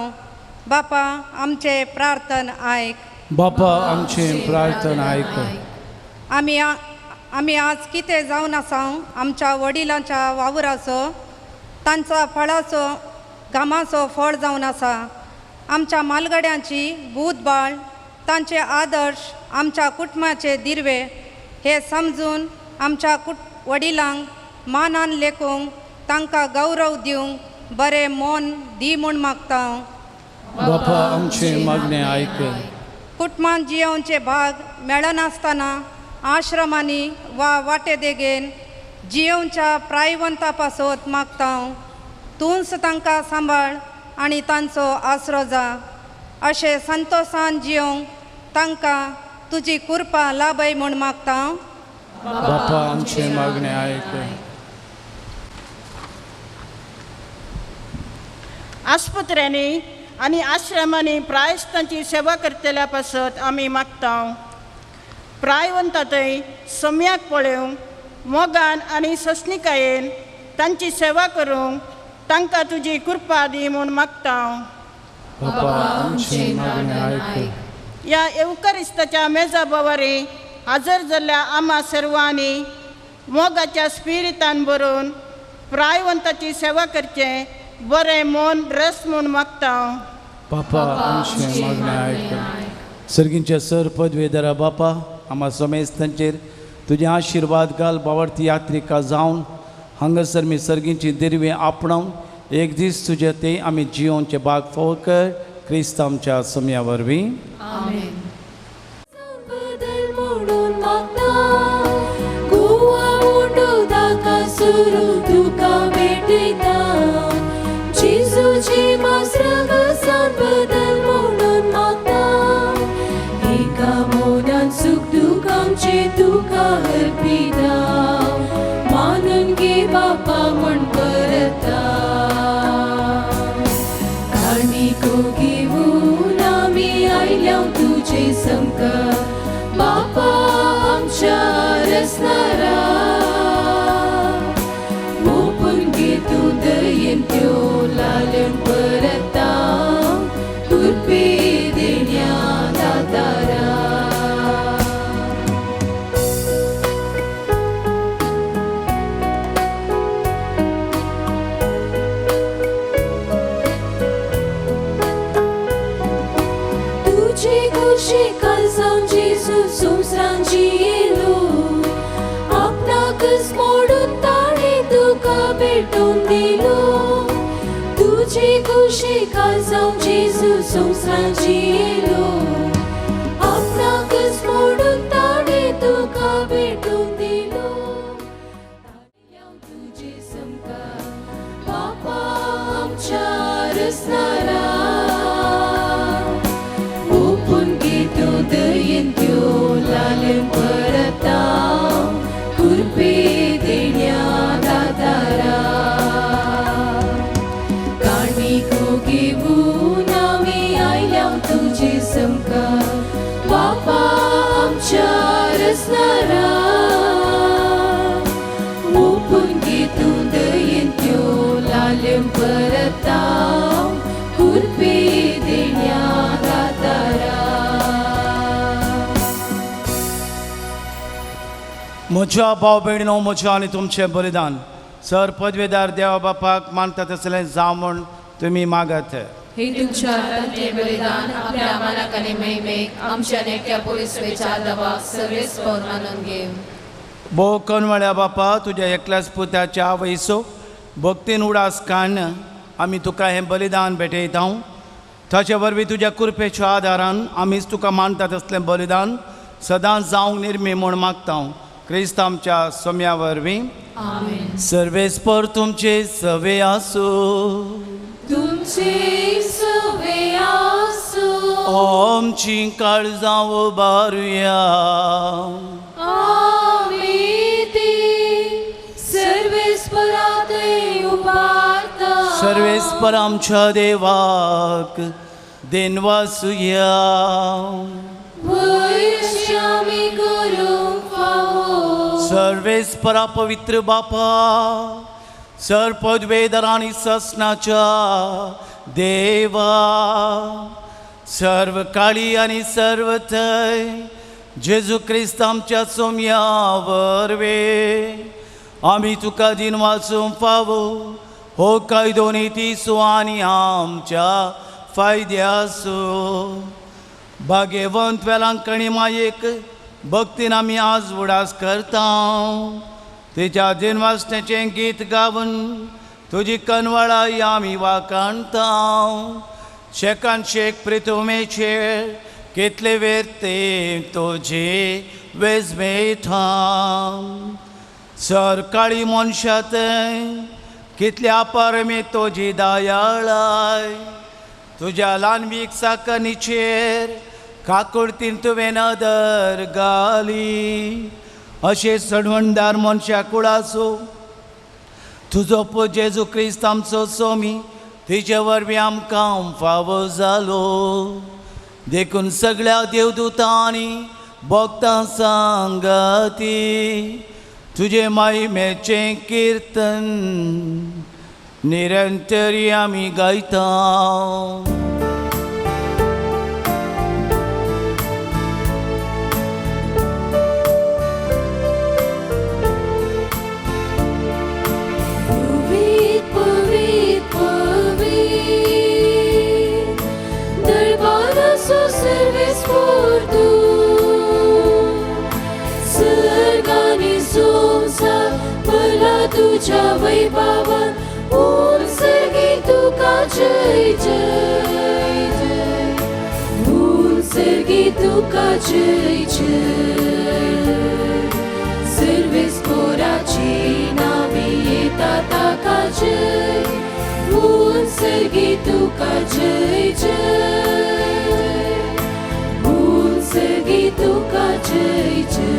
बापा आमचे प्रार्थन आयक. बापा आमचे प्रार्थन आयक. आमी आज कितें जावन आसा आमच्या वडिलांच्या वावराचो, तांच्या फळाचो, कामाचो फळ जावन आसा. आमच्या मालगड्यांची बूद बाळ, तांचे आदर्श, आमच्या कुटुंबाचे दिर्वे हे समजून आमच्या वडिलांक मानान लेखूंक, तांकां गौरव दिवंक बरें मन दी म्हूण मागता. बापा आमचे मागणे आयक. कुटुंबांत जियोवचे भाग मेळनासतना आश्रमांनी वा वाटे देगेन जियोवच्या प्रायवंता पासत मागता. तूंच तांकां सांबाळ आनी तांचो आसरो जा. अशें संतोशान जियोवंक तांकां तुजी कृपा लाभय म्हूण मागता. बापा आमचे मागणे आयक. आस्पत्र्यांनी आनी आश्रमांनी प्रायस्तांची सेवा करतल्या पासत आमी मागता. प्रायवंतांतय सम्याक पळोवंक, मोगान आनी सोंसणीकायेन तांची सेवा करूंक तांकां तुजी कृपा दी म्हूण मागता. ह्या एवकरिस्ताच्या मेजा बोवारी हाजर जाल्ल्या आमा सर्वांनी मोगाच्या स्पिरितान भरून प्रायवंताची सेवा करचें बरें मन रस म्हूण मागता. बापा आमचें मागणें आयक. सर्गींच्या सर पदवेदारा बापा, आमा समेस्तांचेर तुजे आशिर्वाद घाल. बावडती यात्रिका जावन हांगासर मी सर्गींची दिरवी आपणावन एक दीस तुजे ते आमी जियोनचे बाग फोव कर. क्रिस्त आमच्या सम्या वरवीं. आमेन. बदल म्हणून मागता, गोवा उंडो दाका सुरू तुका भेटयता. जेजूची मास्रगसान बदल म्हणून मागता, एका मनान सुख दुखांचे तुका अर्पिता. मानून घे बापा म्हण परता, काणिको घेवन आमी आयल्या तुजे संक. बापा आमच्या रसनारा, ओपून घे तूं दयेन त्यो लालन परता. तुरपे देण्या दातारा. जेजू संवसारान जियेलो आपणाकच मोडून ताणें तुका भेटोवन दिलो तुजे कुशीक जावं जेजू संवसारान जियेलो आपणाकच मोडून ताणें तुका भेटोवन दिलो तुजे समकार बापा आमच्या रसनारा ओपून घे तूं दयेन त्यो लालें परता कुरपे देण्या दातारा काणिको घेवन आमी आयल्या तुजे समकार बापा आमच्या रसनारा ओपून घे तूं दयेन त्यो लालें परता कुरपे देण्या दातारा. म्हज्या भाव भयणीनो, म्हज्या आनी तुमचें बलिदान सर पदवेदार देवा बापाक मानता तसलें जावं म्हूण तुमी मागात. हे तुमच्या हातांतलें बलिदान आपल्या मानाक आनी महिमेक आमच्या नेक्या पोलिसवेच्या दवाक सर्वेस पवन मानून घेव. भोव कनवळ्या बापा, तुज्या एकल्याच पुताच्या आवयसो भक्तीन उडास काडून आमी तुका हें बलिदान भेटयता. ताचे वरवीं तुज्या कृपेच्या आदारान आमीच तुका मानता तसलें बलिदान सदांच जावंक निर्मी म्हूण मागता, क्रिस्त आमच्या सोम्या वरवीं. आमेन. सर्वेस्पर तुमचे सवे आसूं. तुमचे सवे आसूं. आमची काळजां उबारुया. आमी ती सर्वेस्परातय उबारता. सर्वेस्पर आमच्या देवाक देनवासुया. वयशी आमी करूंक फावो. सर्वेस्परा पवित्र बापा, सर पदवेदर आनी ससनाच्या देवा, सर्व काळी आनी सर्व थंय जेजू क्रिस्त आमच्या सोम्या वरवीं आमी तुका दिनवासूंक फावो. हो कायदो नितीसो आनी आमच्या फायद्यासो. भाग्यवंत वेलांकणी मायेक भक्तीन आमी आज उडास करता. तिच्या दिनवासण्याचें गीत गावन तुजी कनवळाय आमी वाखाणता. शेकान शेक प्रितुमेचेर कितले वेर ते तुजे वेजमेथा. सरकाळी मनशां कितल्या परमे तुजी दयाळाय. तुज्या ल्हानवीक साकनीचेर काकुळतीन तुवें नदर घाली. अशें सडवणदार मनशा कुळाचो तुजो पूत जेजू क्रिस्त आमचो सोमी तिचे वरवीं आमकां फावो जालो. देखून सगळ्या देवदूतांनी भक्तां सांगाती तुजे महिमेचें किर्तन निरंतरी आमी गायता. पवीत पवीत पवीत दरबाराचो सर्वेस्पर तूं सर्ग आनी संवसार भरला तुज्या वैभवान. उत्सर्गी तुका जय जय जय उत्सर्गी तुका जय जय. सर्वेस्पराची नावी येता ताका जय उत्सर्गी तुका जय जय उत्सर्गी तुका जय जय.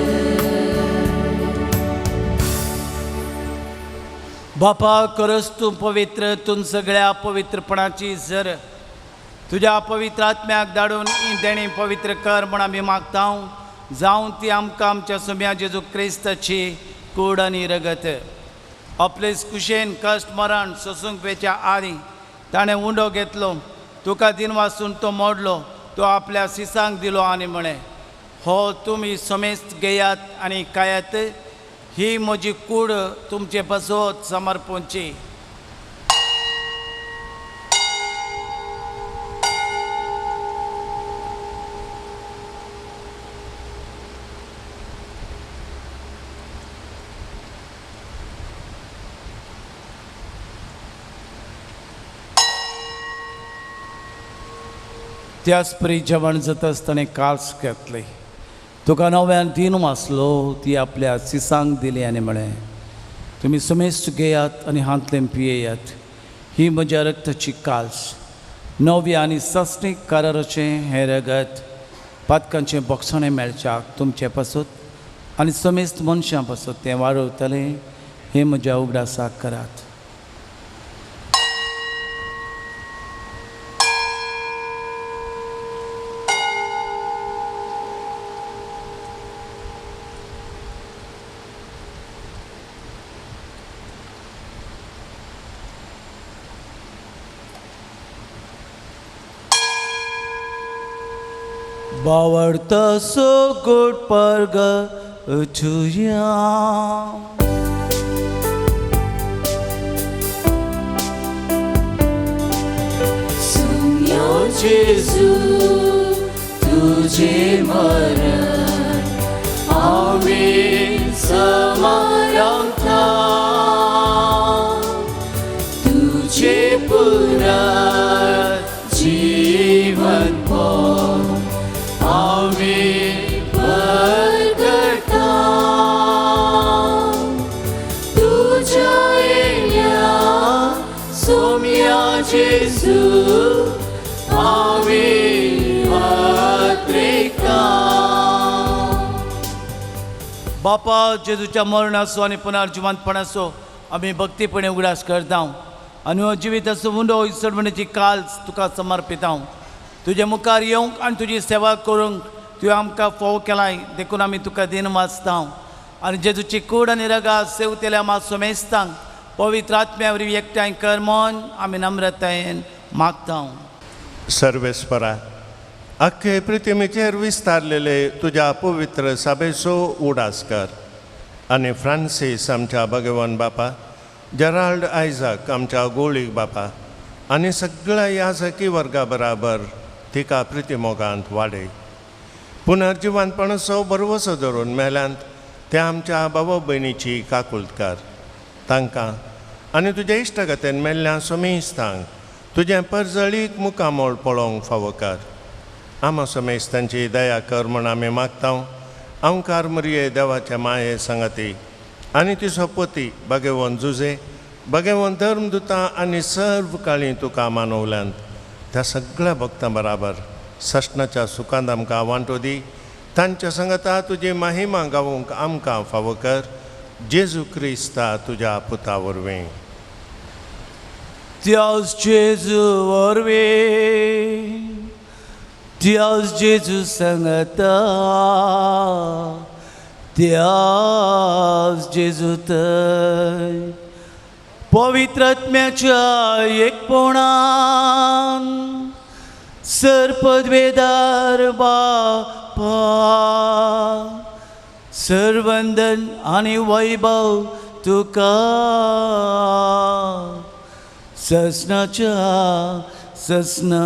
बापा, खरंच तूं पवित्र, तूं सगळ्या पवित्रपणाची जर तुज्या पवित्र आत्म्याक धाडून ही देणी पवित्र कर म्हूण आमी मागता. जावं ती आमकां आमच्या सुम्या जेजू क्रिस्ताची कूड आनी रगत. आपलेच कुशेन कश्ट मरण सोसूंक वेच्या आदीं ताणें उंडो घेतलो, तुका दिनवासून तो मोडलो, तो आपल्या सिसांक दिलो आनी म्हळें, हो तुमी समेस्त घेयात आनी खायात, ही म्हजी कूड तुमचे पासत समर्पणची. त्याच परी जेवण जाता आसतना कास घेतली, तुका नव्यान तीन वाचलो, ती आपल्या सिसांक दिली आनी म्हळें, तुमी समेस्त घेयात आनी हांतलें पियेयात, ही म्हज्या रक्ताची काल्स, नव्या आनी सस्नीक कराराचें हें रगत पातकांचें बोगसणें मेळच्याक तुमचे पासत आनी समेस्त मनशां पासत तें वाडवतलें, हें म्हज्या उगडासाक करात. बावडता सो गोड पर्ग तुया सुन्यो जेजू तुझे मरण हांवें समारंभता तुझे पुराय जीवन हांवें परगटा तुझ्या येण्या सोम्या जेजू हांवें वात्रेका. बापा जेजूच्या मरणाचो आनी पुनर्जिवंतपणाचो आमी भक्तीपणे उगडास करता आनी हो जिविताचो उंडो इसवणेची काल्स तुका समर्पिता. तुजे मुखार येवंक आनी तुजी सेवा करूंक तुवें आमकां फोव केलाय, देखून आमी तुका दिन वाचता. आनी जेजूची कूड आनी रगात सेवतेल्या आमा सोमेस्तांक पवित्र आत्म्या वरवीं एकठांय कर म्हूण आमी नम्रतायेन मागता. सर्वेस्परा, आख्खे पृथ्वीचेर विस्तारलेले तुज्या पवित्र सभेचो उडास कर आनी फ्रांसीस आमच्या भगवान बापा, जेराल्ड आयझाक आमच्या गोळीक बापा आनी सगळ्या याजकी वर्गा बराबर तिका प्रितीमोगांत वाडय. पुनर्जिवंतपणाचो भरवसो धरून मेल्यांत त्या आमच्या बाबा भयणीची काकुळट कर. तांकां आनी तुज्या इश्टागतीन मेल्ल्या सोमेस्तांक तुजें परजळीक मुखामोळ पळोवंक फावो कर. आमा सोमेस्तांची दया कर म्हूण आमी मागता. आमकार मरिये देवाच्या माये सांगाती आनी तिचो पती भगवंत जुजे, भगवंत धर्मदुतां आनी सर्व काळी तुका मानवल्यांत त्या सगळ्या भक्तां बराबर सश्णाच्या सुखांत आमकां वांटो दी. तांच्या संगता तुजी महिमा गावूंक आमकां फावो कर. जेजू क्रिस्ता तुज्या पुता वरवीं. त्याच जेजू वरवीं, त्याच जेजू संगता, त्याच जेजू थंय पवित्र आत्म्याच्या एकपणान सर्पद्वेदार बापा सर्वंदन आनी वैभव तुका ससनाच्या ससना.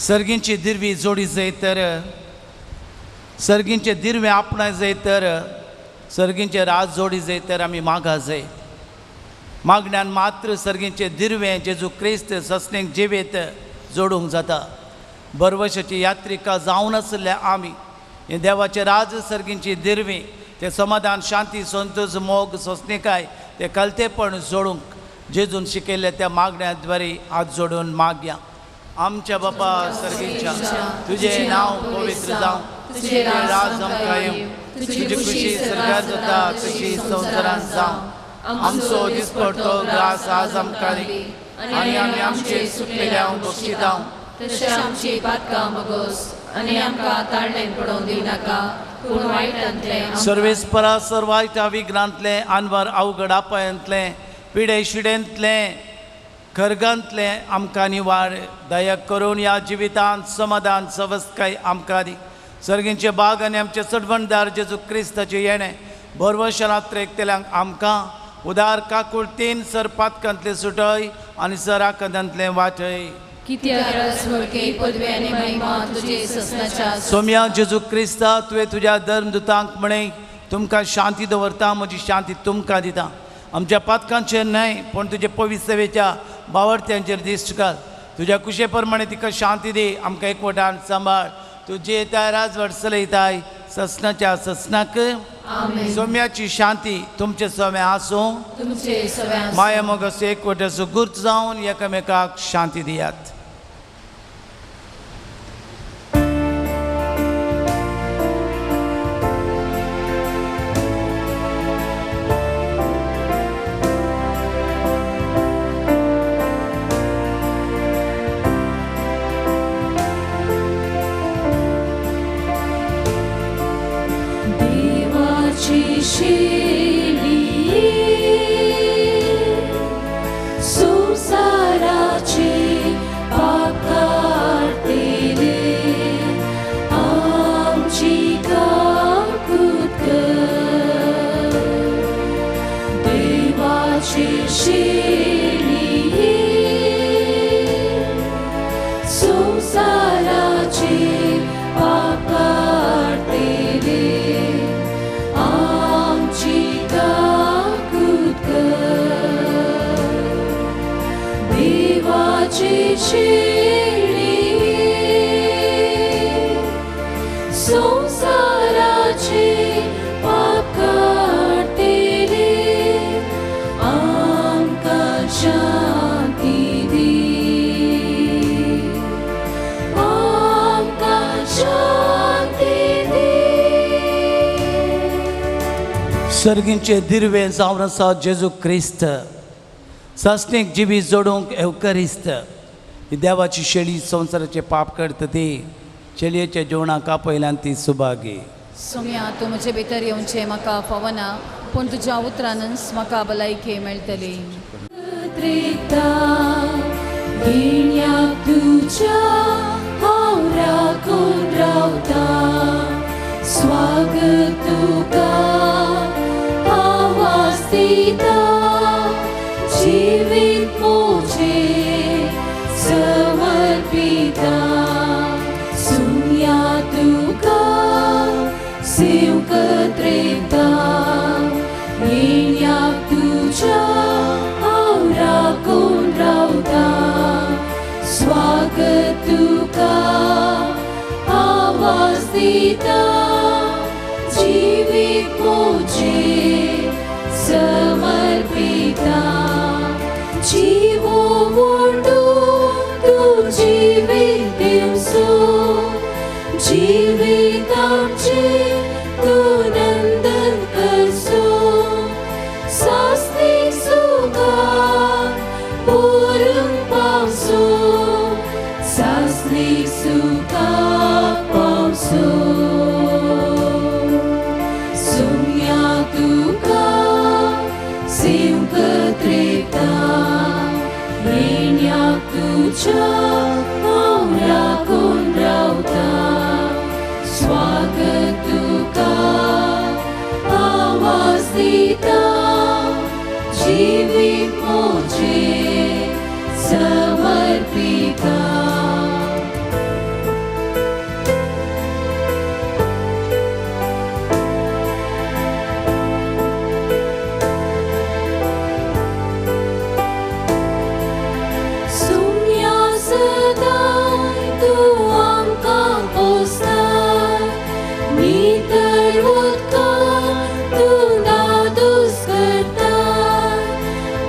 सर्गींची दिरवी जोडी जाय तर, सर्गींचे दिरवे आपणाय जाय तर, सर्गींचे राज जोडी जाय तर आमी मागा जाय. मागण्यान मात्र सर्गींचे दिरवे जेजू क्रिस्त ससनेक जिवेत जोडूंक जाता. बरवशाची यात्रिका जावन आसल्या आमी हे देवाचे राज सर्गींची दिरवी ते समाधान, शांती, संतोष, मोग, सोंसणीकाय ते कलतेपण जोडूंक जेजून शिकयल्ल्या त्या मागण्या द्वारे हात जोडून मागया. आमच्या बापा सर्गीच्या, तुझे नांव पवित्र जावं, तुझे राज आमकां येवं, तुजी खुशी स्वर्गार जाता तशी संवसारांत जावं. आमचो दिसपडतो ग्रास आज आमकां दी आनी आमी आमचे सुकलेल्या बक्षितां तशें आमची पातकां बगोस आनी आमकां ताळणेन पडोवंक दिवनाका, पूण वायटांतलें सर्वेस्परा सर्व वायटा विघ्नांतलें, आनवार अवघड आपायांतलें, पिडे शिडेंतलें, खर्गांतलें आमकां निवार. दया करून ह्या जिवितांत समाधान सवस्तकाय आमकां दी. सर्गींचे बाग आनी आमचे सडवणदार जेजू क्रिस्ताचें येणें भरवशान एकतेल्यांक आमकां उदार काकुळतीन सर पातकांतलें सुटय आनी सर आकांतांतलें वाटय. सोम्या जेजू क्रिस्ता, तुवें तुज्या धर्मदुतांक म्हणे तुमकां शांती दवरता, म्हजी शांती तुमकां दिता. आमच्या पातकांचेर न्हय पूण तुजे पवित्र सेवेच्या बावडत्यांचेर दिश्ट घाल. तुज्या कुशे प्रमाणे तिका शांती दी. आमकां एकवटान सांबाळ. तुजे येताय राजवट चलयताय ससनाच्या ससनाक. सोम्याची शांती तुमचे सोमे आसूं. तुमचे सगळे आसूं. माया मोगाचो एकवटाचो गुर्त जावन एकामेकाक शांती दियात. देवाची शेली संसाराचे पाप काडटेले आमची काकूत कर. देवाची शेली संसाराचे पाप काडटेले आमची काकूत कर. देवाची शेली संसाराचे पाप काडटेले आमकां शांती दी, आमकां शांती दी. सर्गींचे दिर्वे जावन आसा जेजू क्रिस्त, सासणीक जिवी जोडूंक एवकरिस्त. ही देवाची शेळी संवसाराचे पाप करता ती शेळयेच्या जेवणाक आपयल्यान ती सुभागी. सोम्या, तूं म्हजे भितर येवचें म्हाका फावना, पूण तुज्या उतरानच म्हाका भलायकी मेळटली. त्रिता घेण्याक तुज्या हांव राखून रावता. स्वागत तुका आवाज दिता. जिवीत म्हजें समर्पिता. सुन्या तुका सेवकत रेता. येण्याक तुज्या हांव राखून रावता. स्वागत तुका आवाज दिता. जिवीत म्हजें समर्पिता. जीवो वोडू तूं जिवीत दिवसो. जिवीत आमचें तूं नंदन करसो. सासणीक सुखाक पुरूंक पावसो. सासणीक सुखाक पावसो. सुम्या तुका सेवकत रेता. येण्याक तुज्या हांव राखून रावता. स्वागत तुका आवाज दिता. जिवीत म्हजें समर्पिता. सुम्या सदांय तूं आमकां पोसताय. नितळ उदकान तूं दादोस करताय.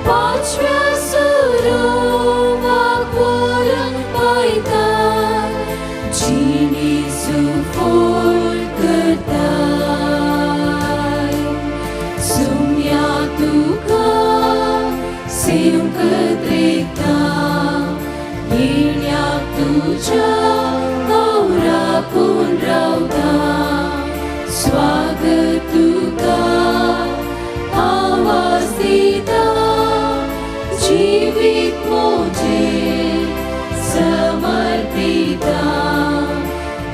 पांचव्या सुरवाक व्हरून पायताय. जिणी सुफळ करताय. सुम्या तुका सेवकत रेता. येण्याक तुज्या हांव राखून रावता. स्वागत तुका आवाज दिता. जिवीत म्हजें समर्पिता.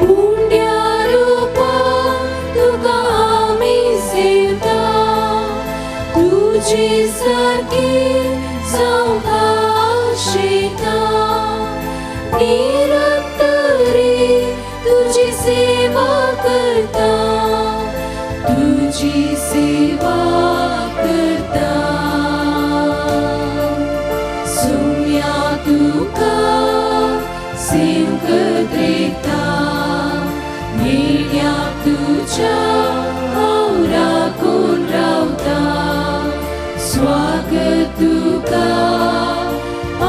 उंड्या रुपान तुका आमी सेवता. तुजी सारकी जावंक आशेता. निरंतरी तुजी सेवा करता. तुजी सेवकत रेखता येण्याक तुज्या हांव राखून रावता स्वागत तुका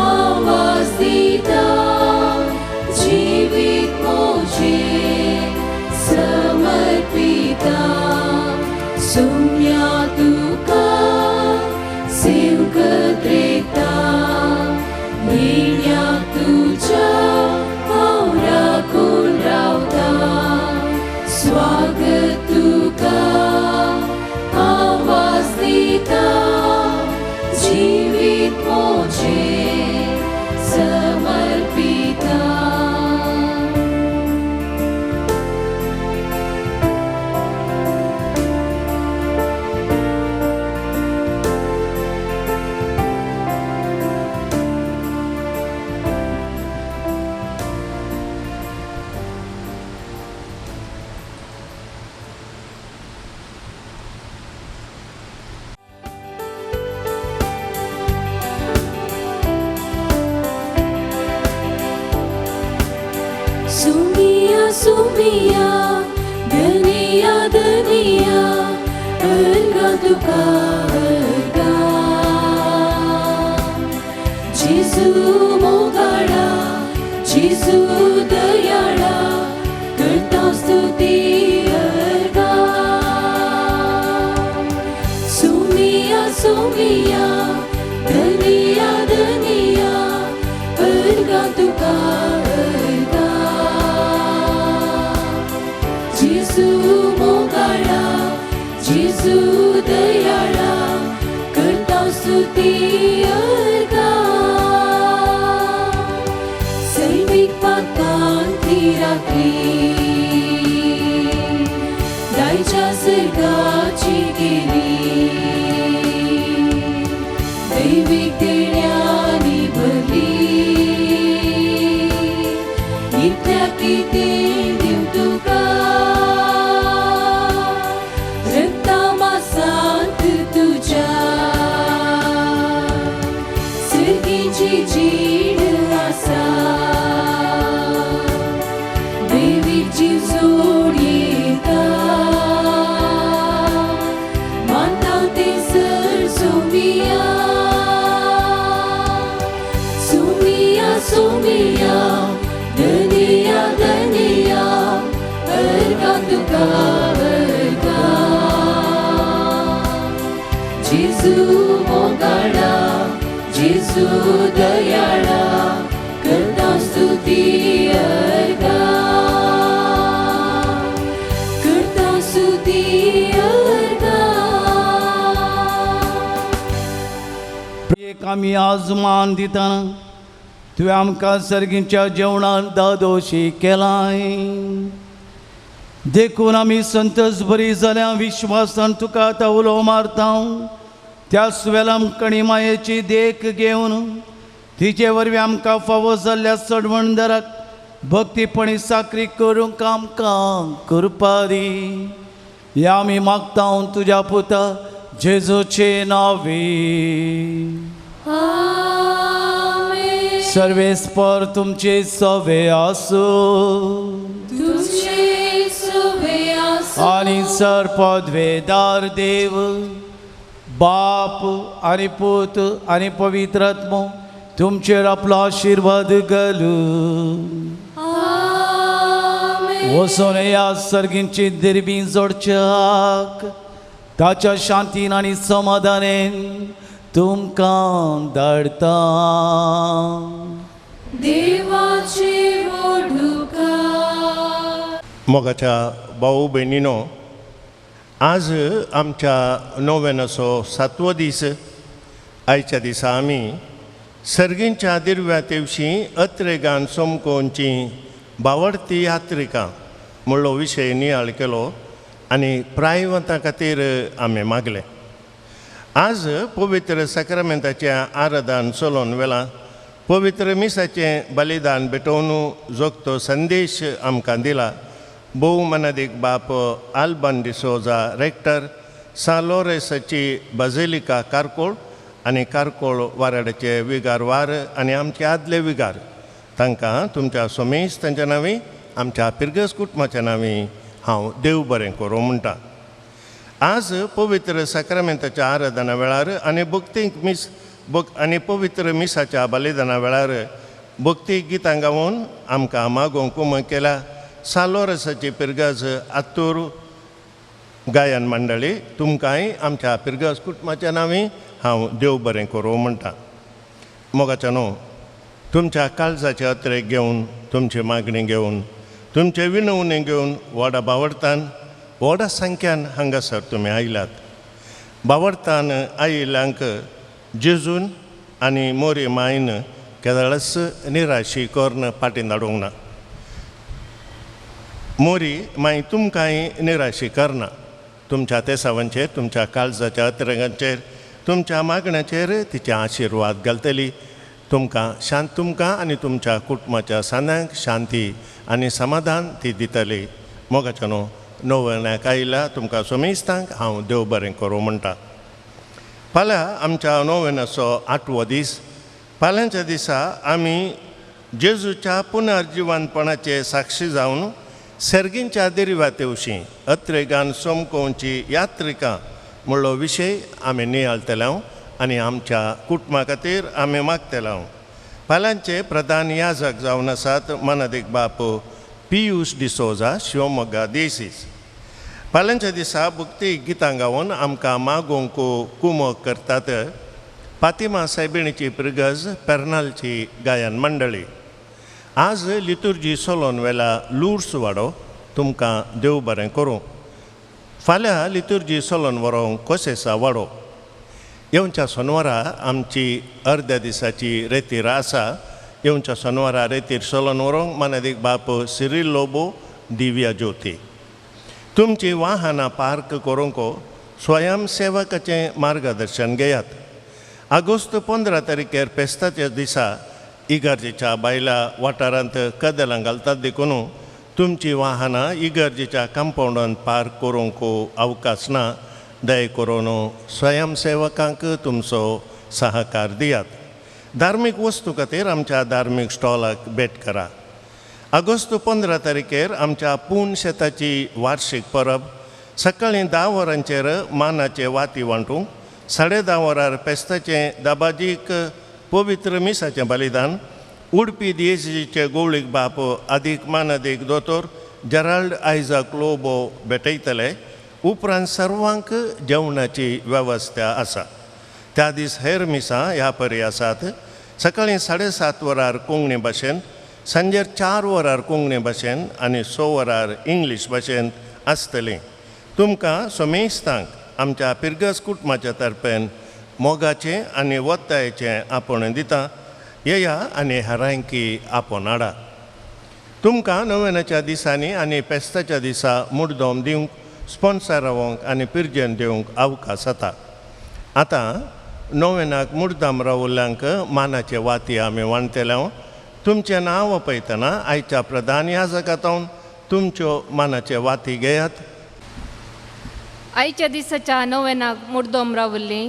आवाज दिता जिवीत म्हजें समर्पिता सुम्या तुका सेवकत रेखता येण्याक तुज्या हांव राखून रावता स्वागत तुका आवाज दिता जिवीत म्हजें समर्पिता. Sumia, Sumia, Dania, Dania, Erga tuka erga. Jisu mogala, Jisu dayala, करता स्तुती erga. Sumia, Sumia, Dania, Dania, erga tuka erga. Jisu मोगाळा जिजू दयाळा करता स्तुती अर्गा. सैमीक पाकांती राखली दायच्या सर्गाची केली दैवीक देण्यानी भरली इतल्या कितें दिवं तुका रक्ता मासांत तुज्या सर्गीची जीण आसा दैवीक जीव सोडयता मानता ते सर सोमिया सोमिया सोमिया धनिया धनिया अर्गा तुका अर्गा. जेजू मोगाळा जेजू दयाळा करता स्तुती अर्गा करता स्तुती अर्गा. एक आमी आज मान दितना तुवें आमकां सर्गीच्या जेवणान दादोशी केलाय देखून आमी संतोस बरी जाल्या विश्वासान तुका आतां उलो मारता त्याच वेळार कणी मायेची देख घेवन तिचे वरवीं आमकां फावो जाल्ल्या चडवणदाराक भक्तीपणी साकरी करूंक आमकां करपा दी. ह्या आमी मागता तुज्या पुता जेजूचे नांवी. आमेन. सर्वेस्पर तुमचे सवे आसूं तुझे सुवे आसूं. आनी सर पदवेदार देव बाप आनी पूत आनी पवित्र आत्मो तुमचेर आपलो आशिर्वाद घालूं. आमेन. वचून ह्या सर्गींची दिरबी जोडच्याक ताच्या शांतीन आनी समाधानेन तुमकां धाडटा. देवाचे वडुका. मोगाच्या भाऊ भयणीनो, आज आमच्या नोवेनाचो सातवो दीस. आयच्या दिसा आमी सर्गींच्या दिर्व्या तेवशी अत्रेगान सोमकोनची बावडती यात्रिका म्हणलो विशय नियाळ केलो आनी प्रायवंता खातीर आमी मागले. आज पवित्र साक्रामेंताचें आराधन चलोवन वेलां पवित्र मिसाचें बलिदान भेटोवन जोगतो संदेश आमकां दिला भोव मनादीक बाप आल्बन डिसोजा, रेक्टर सान लोरेसाची बाजिलिका कारकोळ आनी कारकोळ वाराड्याचे विगार वार आनी आमचे आदले विगार तांकां तुमच्या सोमेश तांच्या नांवी आमच्या पिरगस कुटुंबाच्या नांवी हांव देव बरें करूं म्हणटा. आज पवित्र साक्रामेंताच्या आराधना वेळार आनी भक्तीक मीस आनी पवित्र मिसाच्या बलिदाना वेळार भक्ती गितां गावन आमकां मागोवंक उमंग केला सालोरसाची पिरगज आत्तूर गायन मंडळी तुमकांय आमच्या पिरगज कुटुंबाच्या नांवी हांव देव बरें करूं म्हणटा. मोगाच्या न्हू तुमच्या काळजाचे अत्रेक घेवन तुमची मागणी घेवन तुमचे विनवणी घेवन व्हडा बावडतान व्हडा संख्यान हांगासर तुमी आयलात. बावडतान आयिल्ल्यांक जेजून आनी मोरी मायन केदळच निराशी करून फाटीं धाडूंक ना. मोरी माई तुमकांय निराशी करना. तुमच्या तेसावांचेर तुमच्या काळजाच्या अतरंगांचेर तुमच्या मागण्याचेर तिचे आशिर्वाद घालतली. तुमकां शांत तुमकां आनी तुमच्या कुटुंबाच्या सांद्यांक शांती आनी समाधान ती दितली. मोगाच्या न्हू नोवेनाक आयला तुमकां सोमेस्तांक हांव देव बरें करूं म्हणटा. फाल्यां आमच्या नोवेनाचो आठवो दीस. फाल्यांच्या दिसा आमी जेजूच्या पुनर्जिवनपणाचे साक्षी जावन सर्गींच्या दर्यातेवशीं अत्रेगान सोमकोवची यात्रिका म्हणलो विशय आमी नियाळतले आनी आमच्या कुटुंबा खातीर आमी मागतले. फाल्यांचे प्रधान याजक जावन आसात मनादीक बाप पियूष डिसोजा शिवमोग्गा देसीस. फाल्यांच्या दिसा भक्ती गितां गावन आमकां मागोवंक कुमक करतात फातिमा सायबिणीची प्रिगज पेर्नालची गायन मंडळी. आज लितुर्जी सोलोन वेला लूर्स वाडो तुमकां देव बरें करूं. फाल्यां लितुर्जी सोलोन व्हरोंक कोसेसा वाडो. येवच्या सोनवारा आमची अर्द्या दिसाची रेतीर आसा. येवच्या सोनवारा रेतीर सोलोन व्हरोंक मानादीक बाप सिरील लोबो दिव्या ज्योती. तुमची वाहनां पार्क करूंक स्वयंसेवकाचें मार्गदर्शन घेयात. आगोस्त 15 तारखेर फेस्ताच्या दिसा इगर्जेच्या बायला वाठारांत कदेलां घालतात देखून तुमची वाहनां इगर्जेच्या कंपावंडांत पार्क करूंक अवकाश ना. दया करून स्वयंसेवकांक तुमचो सहकार दियात. धार्मीक वस्तू खातीर आमच्या धार्मीक स्टॉलाक भेट करा. आगोस्त 15 तारखेर आमच्या पूण शेताची वार्षीक परब सकाळीं 10 वरांचेर मानाचे वाती वांटूंक 10:30 वरार फेस्ताचें दाबाजीक पवित्र मिसाचें बलिदान उडपी दियेसीचे गोवळीक बाप आदीक मानादीक दोतोर जेराल्ड आयजाक लोबो भेटयतले. उपरांत सर्वांक जेवणाची वेवस्था आसा. त्या दीस हेर मिसां ह्या परी आसात. सकाळीं 7:30 वरार कोंकणी भाशेन, सांजेर 4 वरार कोंकणी भाशेन आनी 6 वरार इंग्लीश भाशेन आसतलीं. तुमकां सोमेस्तांक आमच्या पिरगस कुटुंबाच्या तर्फेन मोगाचें आनी वत्तायेचें आपोवणें दिता. येया आनी हेरांकी आपोवन हाडा. तुमकां नोवेनाच्या दिसांनी आनी फेस्ताच्या दिसा मुडदोम दिवंक स्पॉन्सर रावोंक आनी पिरजन दिवंक अवकाश जाता. आतां नोवेनाक मुडदाम रावल्ल्यांक मानाचे वाती आमी वांटतले. तुमचें नांव पळयतना आयच्या प्रधान याजकांत तुमच्यो मानाचे वाती घेयात. आयच्या दिसाच्या नोवेनाक मुडदोम रावल्ली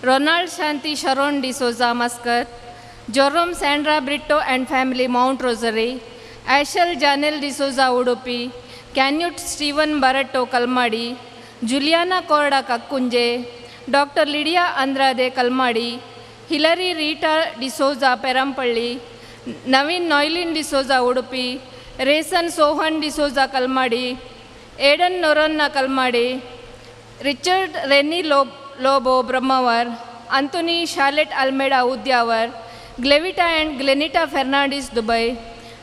Ronald Shanti Sharon D'Souza Muscat, Jerome Sandra Britto and family Mount Rosary, Ashel Janel D'Souza Udupi, Canute Steven Barretto Kalmadi, Juliana Korda Kakkunje, doctor Lydia Andrade Kalmadi, Hillary Rita D'Souza Perampalli, Naveen Noylin D'Souza Udupi, Rayson Sohan D'Souza Kalmadi, Aiden Noronha Kalmadi, Richard Renny Lobo Brahmavar, Anthony Charlotte Almeida Udyavar, Glevita and Glenita Fernandes Dubai,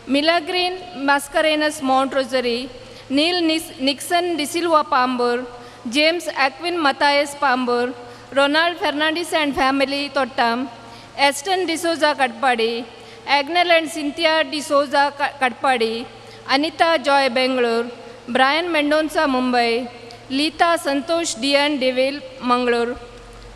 Milagreen Mascarenhas Mount Rosary, Neil Nixon D'Silva Pambur, James Aquin Matthias Pambur, Ronald Fernandes and family Thottam, Aston D'Souza Katpadi, Agnel and Cynthia D'Souza Katpadi, Anita Joy Bangalore, Brian Mendonca Mumbai, Leeta Santosh Dian Devil Mangalore,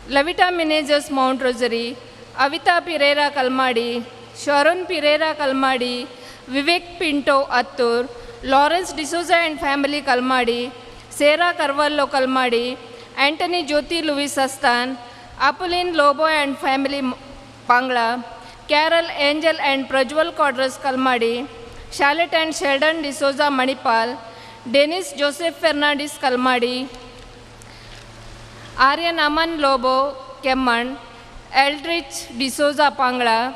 Lavita Menezes Mount Rosary, Avita Pereira Kalmadi, Sharon Pereira Kalmadi, Vivek Pinto Attur, Lawrence D'Souza and family Kalmadi, Sarah Carvalho Kalmadi, Anthony Jyoti Louis Astan, Apolline Lobo and family Pangla, Carol Angel and Prajwal Quadros Kalmadi, Charlotte and Sheldon D'Souza Manipal, Dennis Joseph Fernandes Kalmadi, Aryan Aman Lobo Kemman, Eldridge D'Souza Pangla,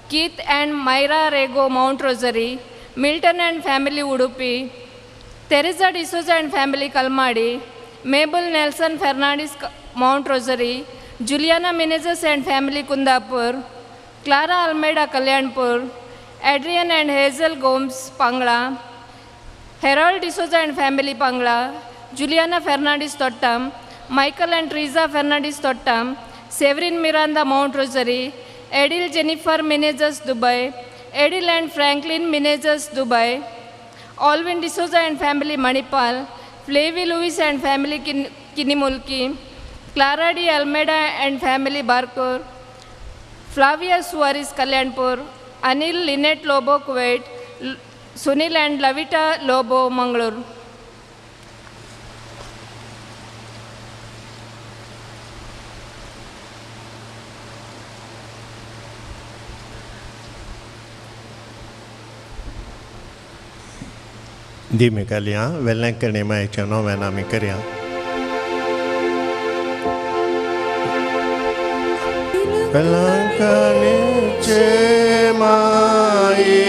Keith and Myra Rego Mount Rosary, Milton and family Udupi, Teresa D'Souza and family Kalmadi, Mabel Nelson Fernandes Mount Rosary, Juliana Menezes and family Kundapur, Clara Almeida Kalyanpur, Adrian and Hazel Gomes Pangla, Harold D'Souza and family Pangla, Juliana Fernandes Tottam, Michael and Teresa Fernandes Tottam, Severin Miranda Mount Rosary, Edil Jennifer Menezes Dubai, Edil and Franklin Menezes Dubai, Alvin D'Souza and family Manipal, Flavie Lewis and family Kinimulki, Clara D. Almeida and family Barkur, Flavia Suarez Kalyanpur, Anil Lynette Lobo Kuwait, Sunil and Lavita Lobo Mangalore. दी मेकालिया वेलंकणी मायच्या नोवेन आमी करया. वेलंकणीचे माये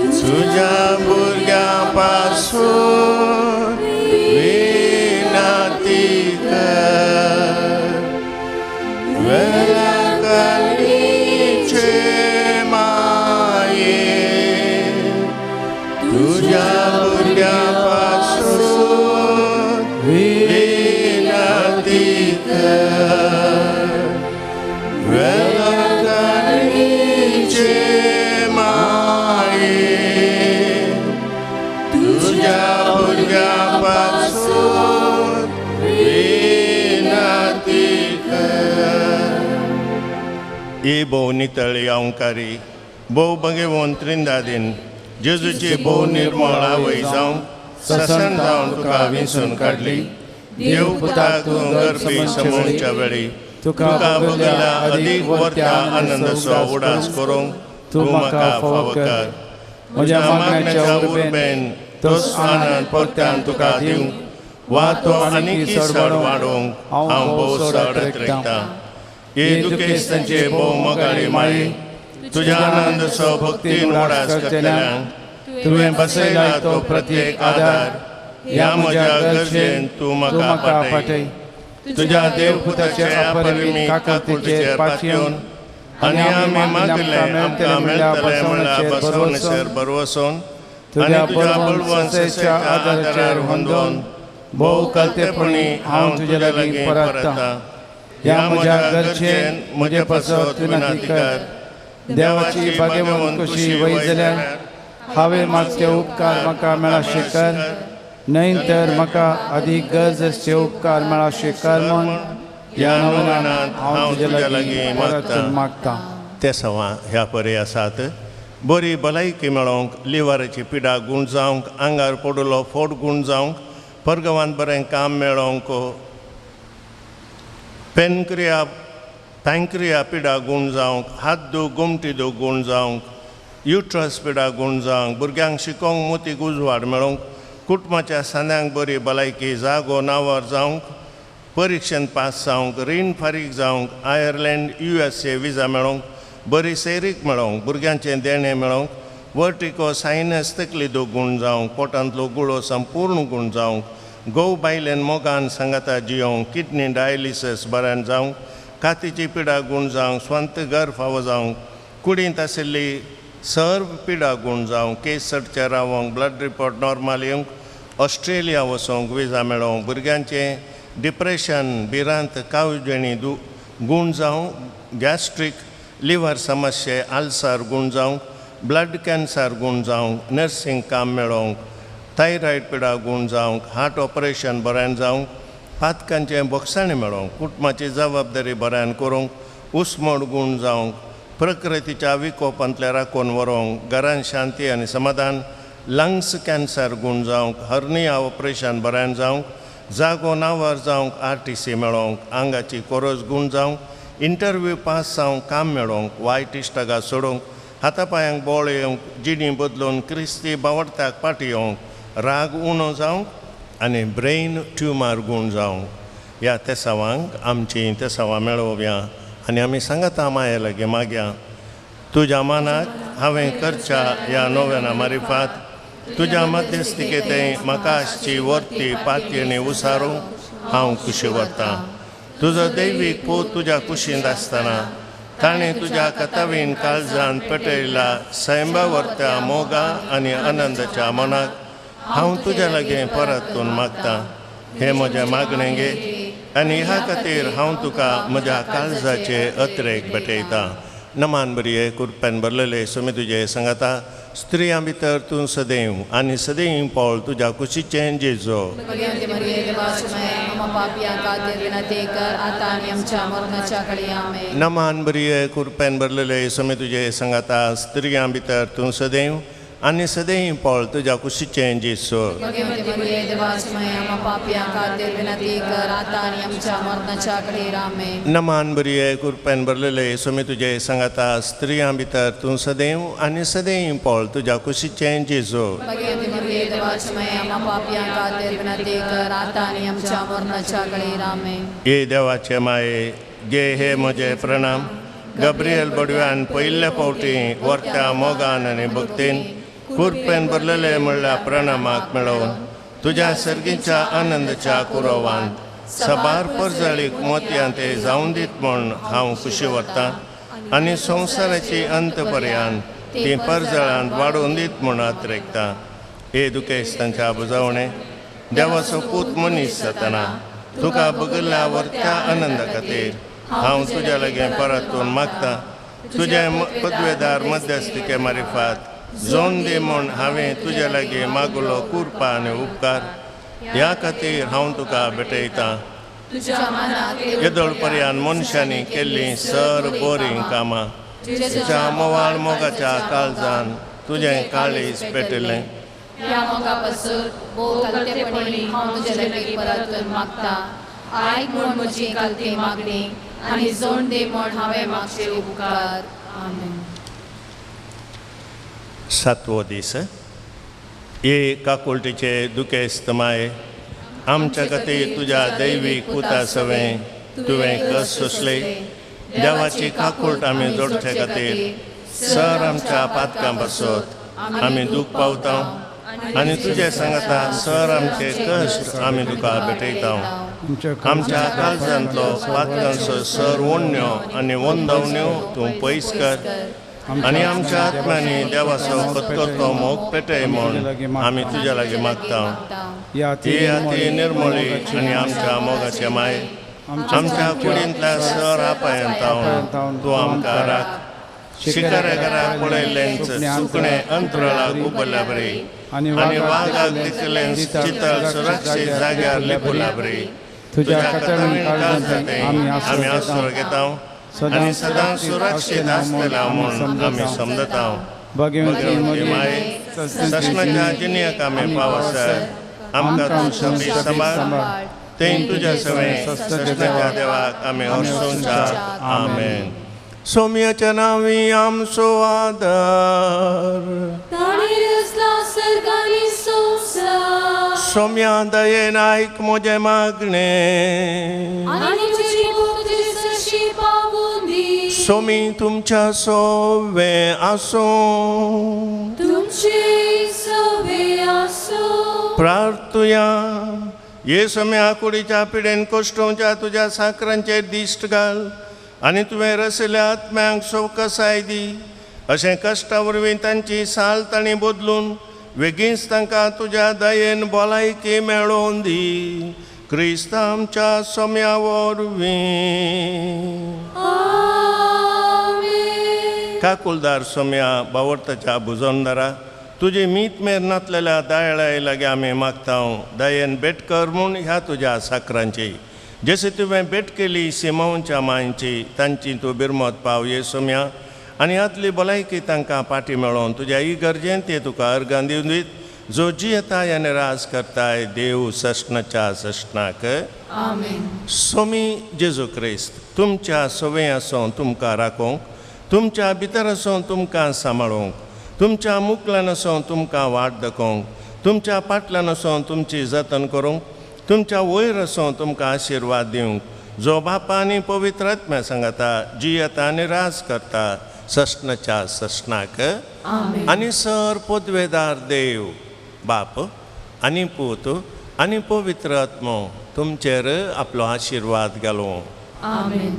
तुझ्या भुरग्यां पासून विनंती कर. वेलंकणीचे माये तुझ्या भुरग्यां पासून विनंती कर. वेलंकणीचे माये तुझ्या भुरग्यां पासून विनंती कर. ही भोव नितळी अंकारी भोव भगेवन त्रिंदादीन जेजूची भोव निर्मळ आवय जावन ससन जावन तुका विंचून काडली. देव पुताक तूं गर्भी समोवच्या वेळी तुका बगल्या अदीक वर्त्या आनंदाचो उडास करूंक तूं म्हाका फावो कर. म्हज्या मागण्याच्या उर्बेन तोच आनंद परत्यान तुका दिवंक वा तो आनीक चड वाडोवंक हांव भोव चड अत्रेकतां. हे दुखेस्तांचे भोव मोगाळी माई तुज्या आनंदाचो भक्तीन उडास करतल्यांक तुवें बसयला तो प्रत्येक आदार ह्या म्हज्या गरजेन तूं म्हाका पाठय. तुज्या देवपुताच्या अपरिमीत काकुळटेचेर पातयेवन आनी आमी मागले आमकां मेळटलें म्हणल्यार बसवणेचेर भरवसून आनी तुज्या बळवंत सैन्याच्या आदाराचेर होंदोवन भोव कलतेपणी हांव तुज्या लागीं परततां. ह्या म्हज्या गरजेन म्हजे पासत विनंती कर. देवाची भाग्यवंत कुशी वय जाल्यार हांवें मागचे उपकार म्हाका मेळाशे कर, न्हय तर म्हाका अदीक गरज आसचे उपकार मेळाशे कर म्हूण ह्या नवनांत हांव तुज्या लागीं परत मागतां. ते सवा ह्या परी आसात. बरी भलायकी मेळोवंक, लिवराची पिडा गूण जावंक, आंगार पडलो फोट गूण जावंक, परगवान बरें काम मेळोवंक, पेनक्रिया पँक्रिया पिडा गूण जावंक, हात दूख गोमटी दूख गूण जावंक, युट्रस पिडा गूण जावंक, भुरग्यांक शिकोवंक मोतीक उजवाड मेळोवंक, कुटुंबाच्या सांद्यांक बरी भलायकी जागो नांवार जावंक, परिक्षेंत पास जावंक, रीण फारीक जावंक, आयर्लंड USA विजा मेळोवंक, बरी सैरीक मेळोवंक, भुरग्यांचें देणें मेळोवंक, वर्टिको सायनस तकली दूख गूण जावंक, पोटांतलो गुळो संपूर्ण गूण जावंक, घोव बायलेन मोगान सांगाता जियोवंक, किडनी डायलिसीस बऱ्यान जावंक, कातीची पिडा गूण जावंक, स्वंत घर फावो जावंक, कुडींत आशिल्ली सर्व पिडा गूण जावंक, केस सटचे रावोंक, ब्लड रिपोर्ट नॉर्मल येवंक, ऑस्ट्रेलिया वचोंक विजा मेळोवंक, भुरग्यांचें डिप्रेशन भिरांत कावजेणी गूण जावंक, गॅस्ट्रीक लिवर समस्ये आल्सर गूण जावंक, ब्लड कॅन्सर गूण जावंक, नर्सींग काम मेळोवंक, थायरॉयड पिडा गूण जावंक, हार्ट ऑपरेशन बऱ्यान जावंक, पातकांचें बोगसाणें मेळोवंक, कुटुंबाची जबाबदारी बऱ्यान करूंक, उस्मोड गूण जावंक, प्रकृतीच्या विकोपांतल्या राखून व्हरूंक, घरान शांती आनी समाधान, लंग्स कॅन्सर गूण जावंक, हर्निया ऑपरेशन बऱ्यान जावंक, जागो नांवार जावंक, RTC मेळोवंक, आंगाची कोरोज गूण जावंक, इंटरव्यू पास जावंक काम मेळोवंक वायट इश्टागां सोडूंक हातापायांक बोळ येवंक जिणी बदलून क्रिस्ती बावडत्याक पाटी येवंक राग उणो जावंक आनी ब्रेन ट्युमर गूण जावंक ह्या तेसावांक आमचीं तेसावां मेळोवया आनी आमी सांगाता माये लागीं मागया. तुज्या मनाक हांवें करच्या ह्या नोवेना मारिफात तुज्या मध्यस्थिकेंत म्हाका आसची वर्ती पातयेणी उसारूंक हांव खुशी व्हरतां. तुजो दैवीक पूत तुज्या कुशींत आसतना ताणें तुज्या कथावीन काळजान पेटयला सैंबा व्हरत्या मोगा आनी आनंदाच्या मनाक हांव तुज्या लागीं परतून मागतां. हें म्हजें मागणें गे आनी ह्या खातीर हांव तुका म्हज्या काळजाचे अत्रेक भेटयतां. नमान बरये कुरप्यान भरलेले सुमी तुजे सांगाता स्त्रियां भितर तूं सदैव आनी सदैव पळ तुज्या कुशीचें जेजो. नमान बरये कुरप्यान भरलेले सुमी तुजे सांगाता स्त्रियां भितर तूं सदैव आनी सदैव पळ तुज्या कुशीचें जेजो. नमान बरये कुरप्यान भरलेले सुमी तुजे सांगाता स्त्रियां भितर तूं सदैव आनी सदैव पळ तुज्या कुशीचें जेजो. ये देवाचे माये गे हे म्हजे प्रणाम. गब्रियल बडव्यान पयल्या फावटी वर्त्या मोगान आनी भक्तीन कुरपेन भरलेले म्हणल्यार प्रणामाक मेळोवन तुज्या सर्गीच्या आनंदाच्या कुरोवान सबार परजळीक मोतयां ते जावन दीत म्हूण हांव खुशी व्हरतां आनी संवसाराची अंत पर्यान ती परजळांत वाडोवन दीत म्हूण आत्रेकतां. हे दुखेस तांच्या बुजावणे देवाचो पूत मनीस जातना तुका बगल्ल्या व्हरत्या आनंदा खातीर हांव तुज्या लागीं परतून मागतां. तुज्या पदवेदार मध्यस्थिके मारिफात जोन दी म्हूण हांवें तुज्या लागीं मागलो कुरपा आनी उपकार ह्या खातीर हांव तुका भेटयतां. येदोळ पर्यान मनशांनी केल्लीं सर बोरीं कामां तुज्या मोवाळ मोगाच्या काळजान तुजें काळीज पेटिल्लें. ह्या मोगा पासून भोव कलतेपणी हांव तुज्या लागीं परतून मागतां. आयक म्हूण म्हजी कलती मागणी आनी जोड दी म्हूण हांवें मागचे उपकार. आमेन. सातवो दीस. हे काकुळटीचे दुखेस्त माये आमच्या खातीर तुज्या दैवीक पुता सवें तुवें कस सोंसले. देवाची काकुळट आमी जोडचे खातीर सर आमच्या पातकां पासत आमी दूख पावता आनी तुजे सांगाता सर आमचे कश्ट आमी तुका भेटयता. आमच्या काळजांतलो पातकांचो सर ओडण्यो आनी वंदवण्यो तूं पयस कर आनी आमच्या आत्म्यांनी देवाचो खतखतो मोग पेटय म्हूण आमी तुज्या लागीं मागता. ही आती निर्मळी आनी आमच्या मोगाचे माय आमच्या कुडींतल्या सर आपायंत तूं आमकां राख. शिकाऱ्या घराक पळयल्लेंच सुकणें अंतराळाक उबल्ल्या बरी आनी वागाक दिसलेंच चितळ सुरक्षीत जाग्यार लिपुल्या बरी तुज्या कथावीन काळजांत आमी आसरो घेता आनी सदां सुरक्षीत आसतल्या म्हूण आमी समजता. भगवती माये सस्नाच्या जिणेक आमी पावसर आमकां तूं शबी सांबाळ तें तुज्या सवें सस्नाच्या देवाक आमी हरसोवच्या. आमेन. सोम्याच्या नांवी आमचो आदार सोम्या दयेन आयक म्हजें मागणें. सोमी तुमच्या सोवे आसूं. प्रार्थुया. ये सोम्या कुडीच्या पिडेन कोश्टोवच्या तुज्या साकरांचेर दिश्ट घाल आनी तुवें रसल्या आत्म्यांक सवकसाय दी. अशें कश्टा वरवीं तांची साल तांणी बदलून वेगींच तांकां तुज्या दयेन भलायकी मेळोवन दी. क्रिस्त आमच्या सोम्या वरवीं. काकुलदार सोम्या बावडताच्या भुजोनदारा तुजी मीत मेर नातलेल्या दयाळाय लागीं आमी मागता. दयेन भेट कर म्हूण ह्या तुज्या साकरांची जशें तुवें भेट केली सिमांवच्या मांयची तांची तूं बिरमत पाव ये सोम्या आनी आदली भलायकी तांकां पाटी मेळोवन तुज्या ही गरजेन ते तुका अर्गां दिवन दीत जो जियेताय आनी राज करताय देव सस्नाच्या सस्नाक. सोमी जेजू क्रिस्त तुमच्या सवय आसूं तुमकां राखूंक, तुमच्या भितर आसूं तुमकां सांबाळूंक, तुमच्या मुकल्यान आसूं तुमकां वाट दाखोवंक, तुमच्या पाटल्यान आसूं तुमची जतन करूंक, तुमच्या वयर आसूं तुमकां आशिर्वाद दिवंक, जो बापा आनी पवित्र आत्म्या सांगाता जियेता आनी राज करता सस्नाच्या सस्नाक. आनी सर पदवेदार देव बाप आनी पूत आनी पवित्र आत्मो तुमचेर आपलो आशिर्वाद घालूं. आमेन.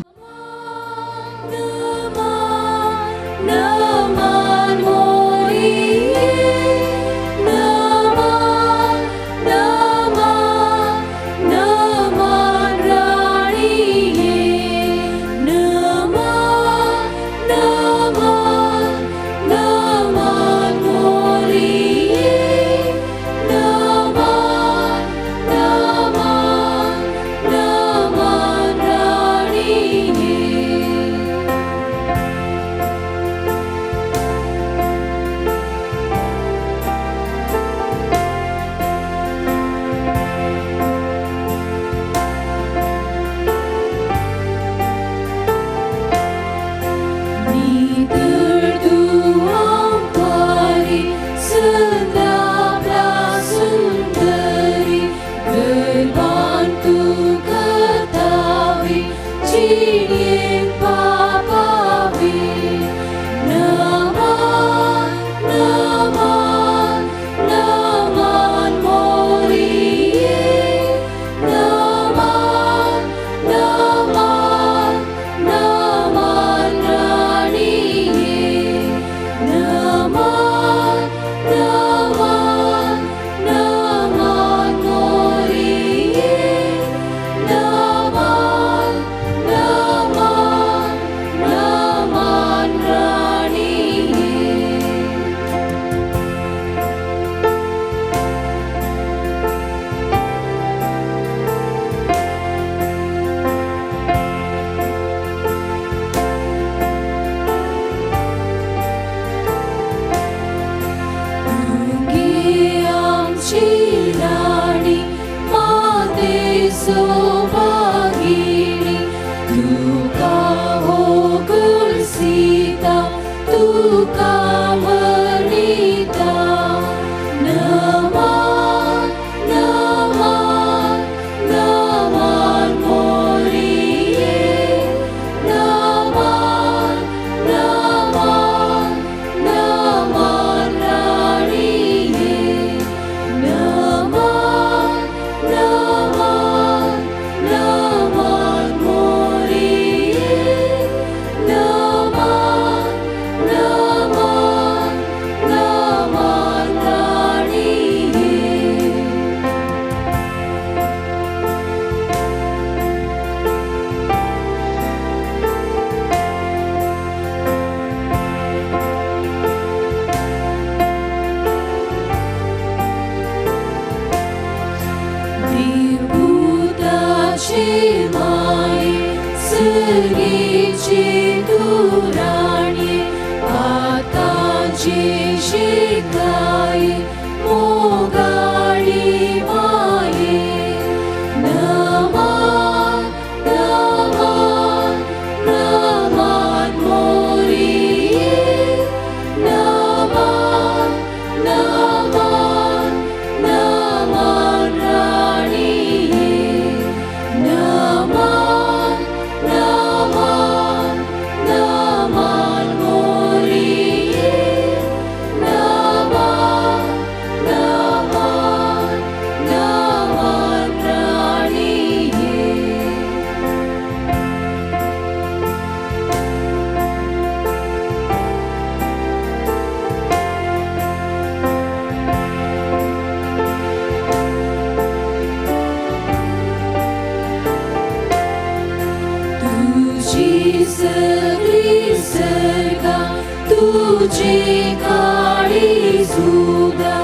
तुझे काळी सुदा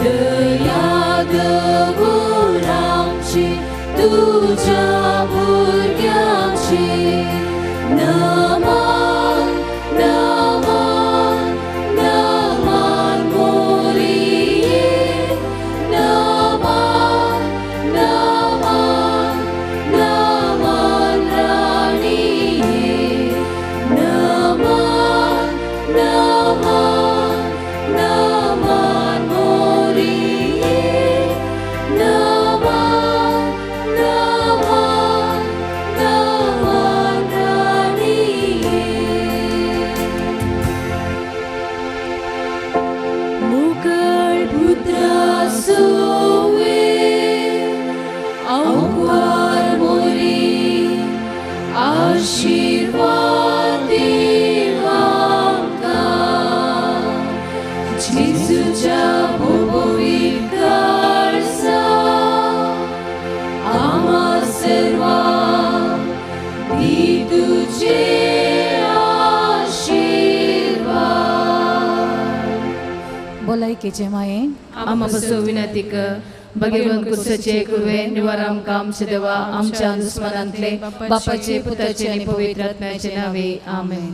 दया दवरांची तुझ्या भुरग्यांची नमन नमन नमन मोरिये नमन नमन नमन राणिये. भलायकेचे माये आमा पासून विनंती कर. भगवंत कुर्साचे कुरवे निवार आमकां आमचे देवा आमच्या दुस्मनांतले बापाचे पुताचे आनी पवित्र आत्म्याचे नावे आमेन.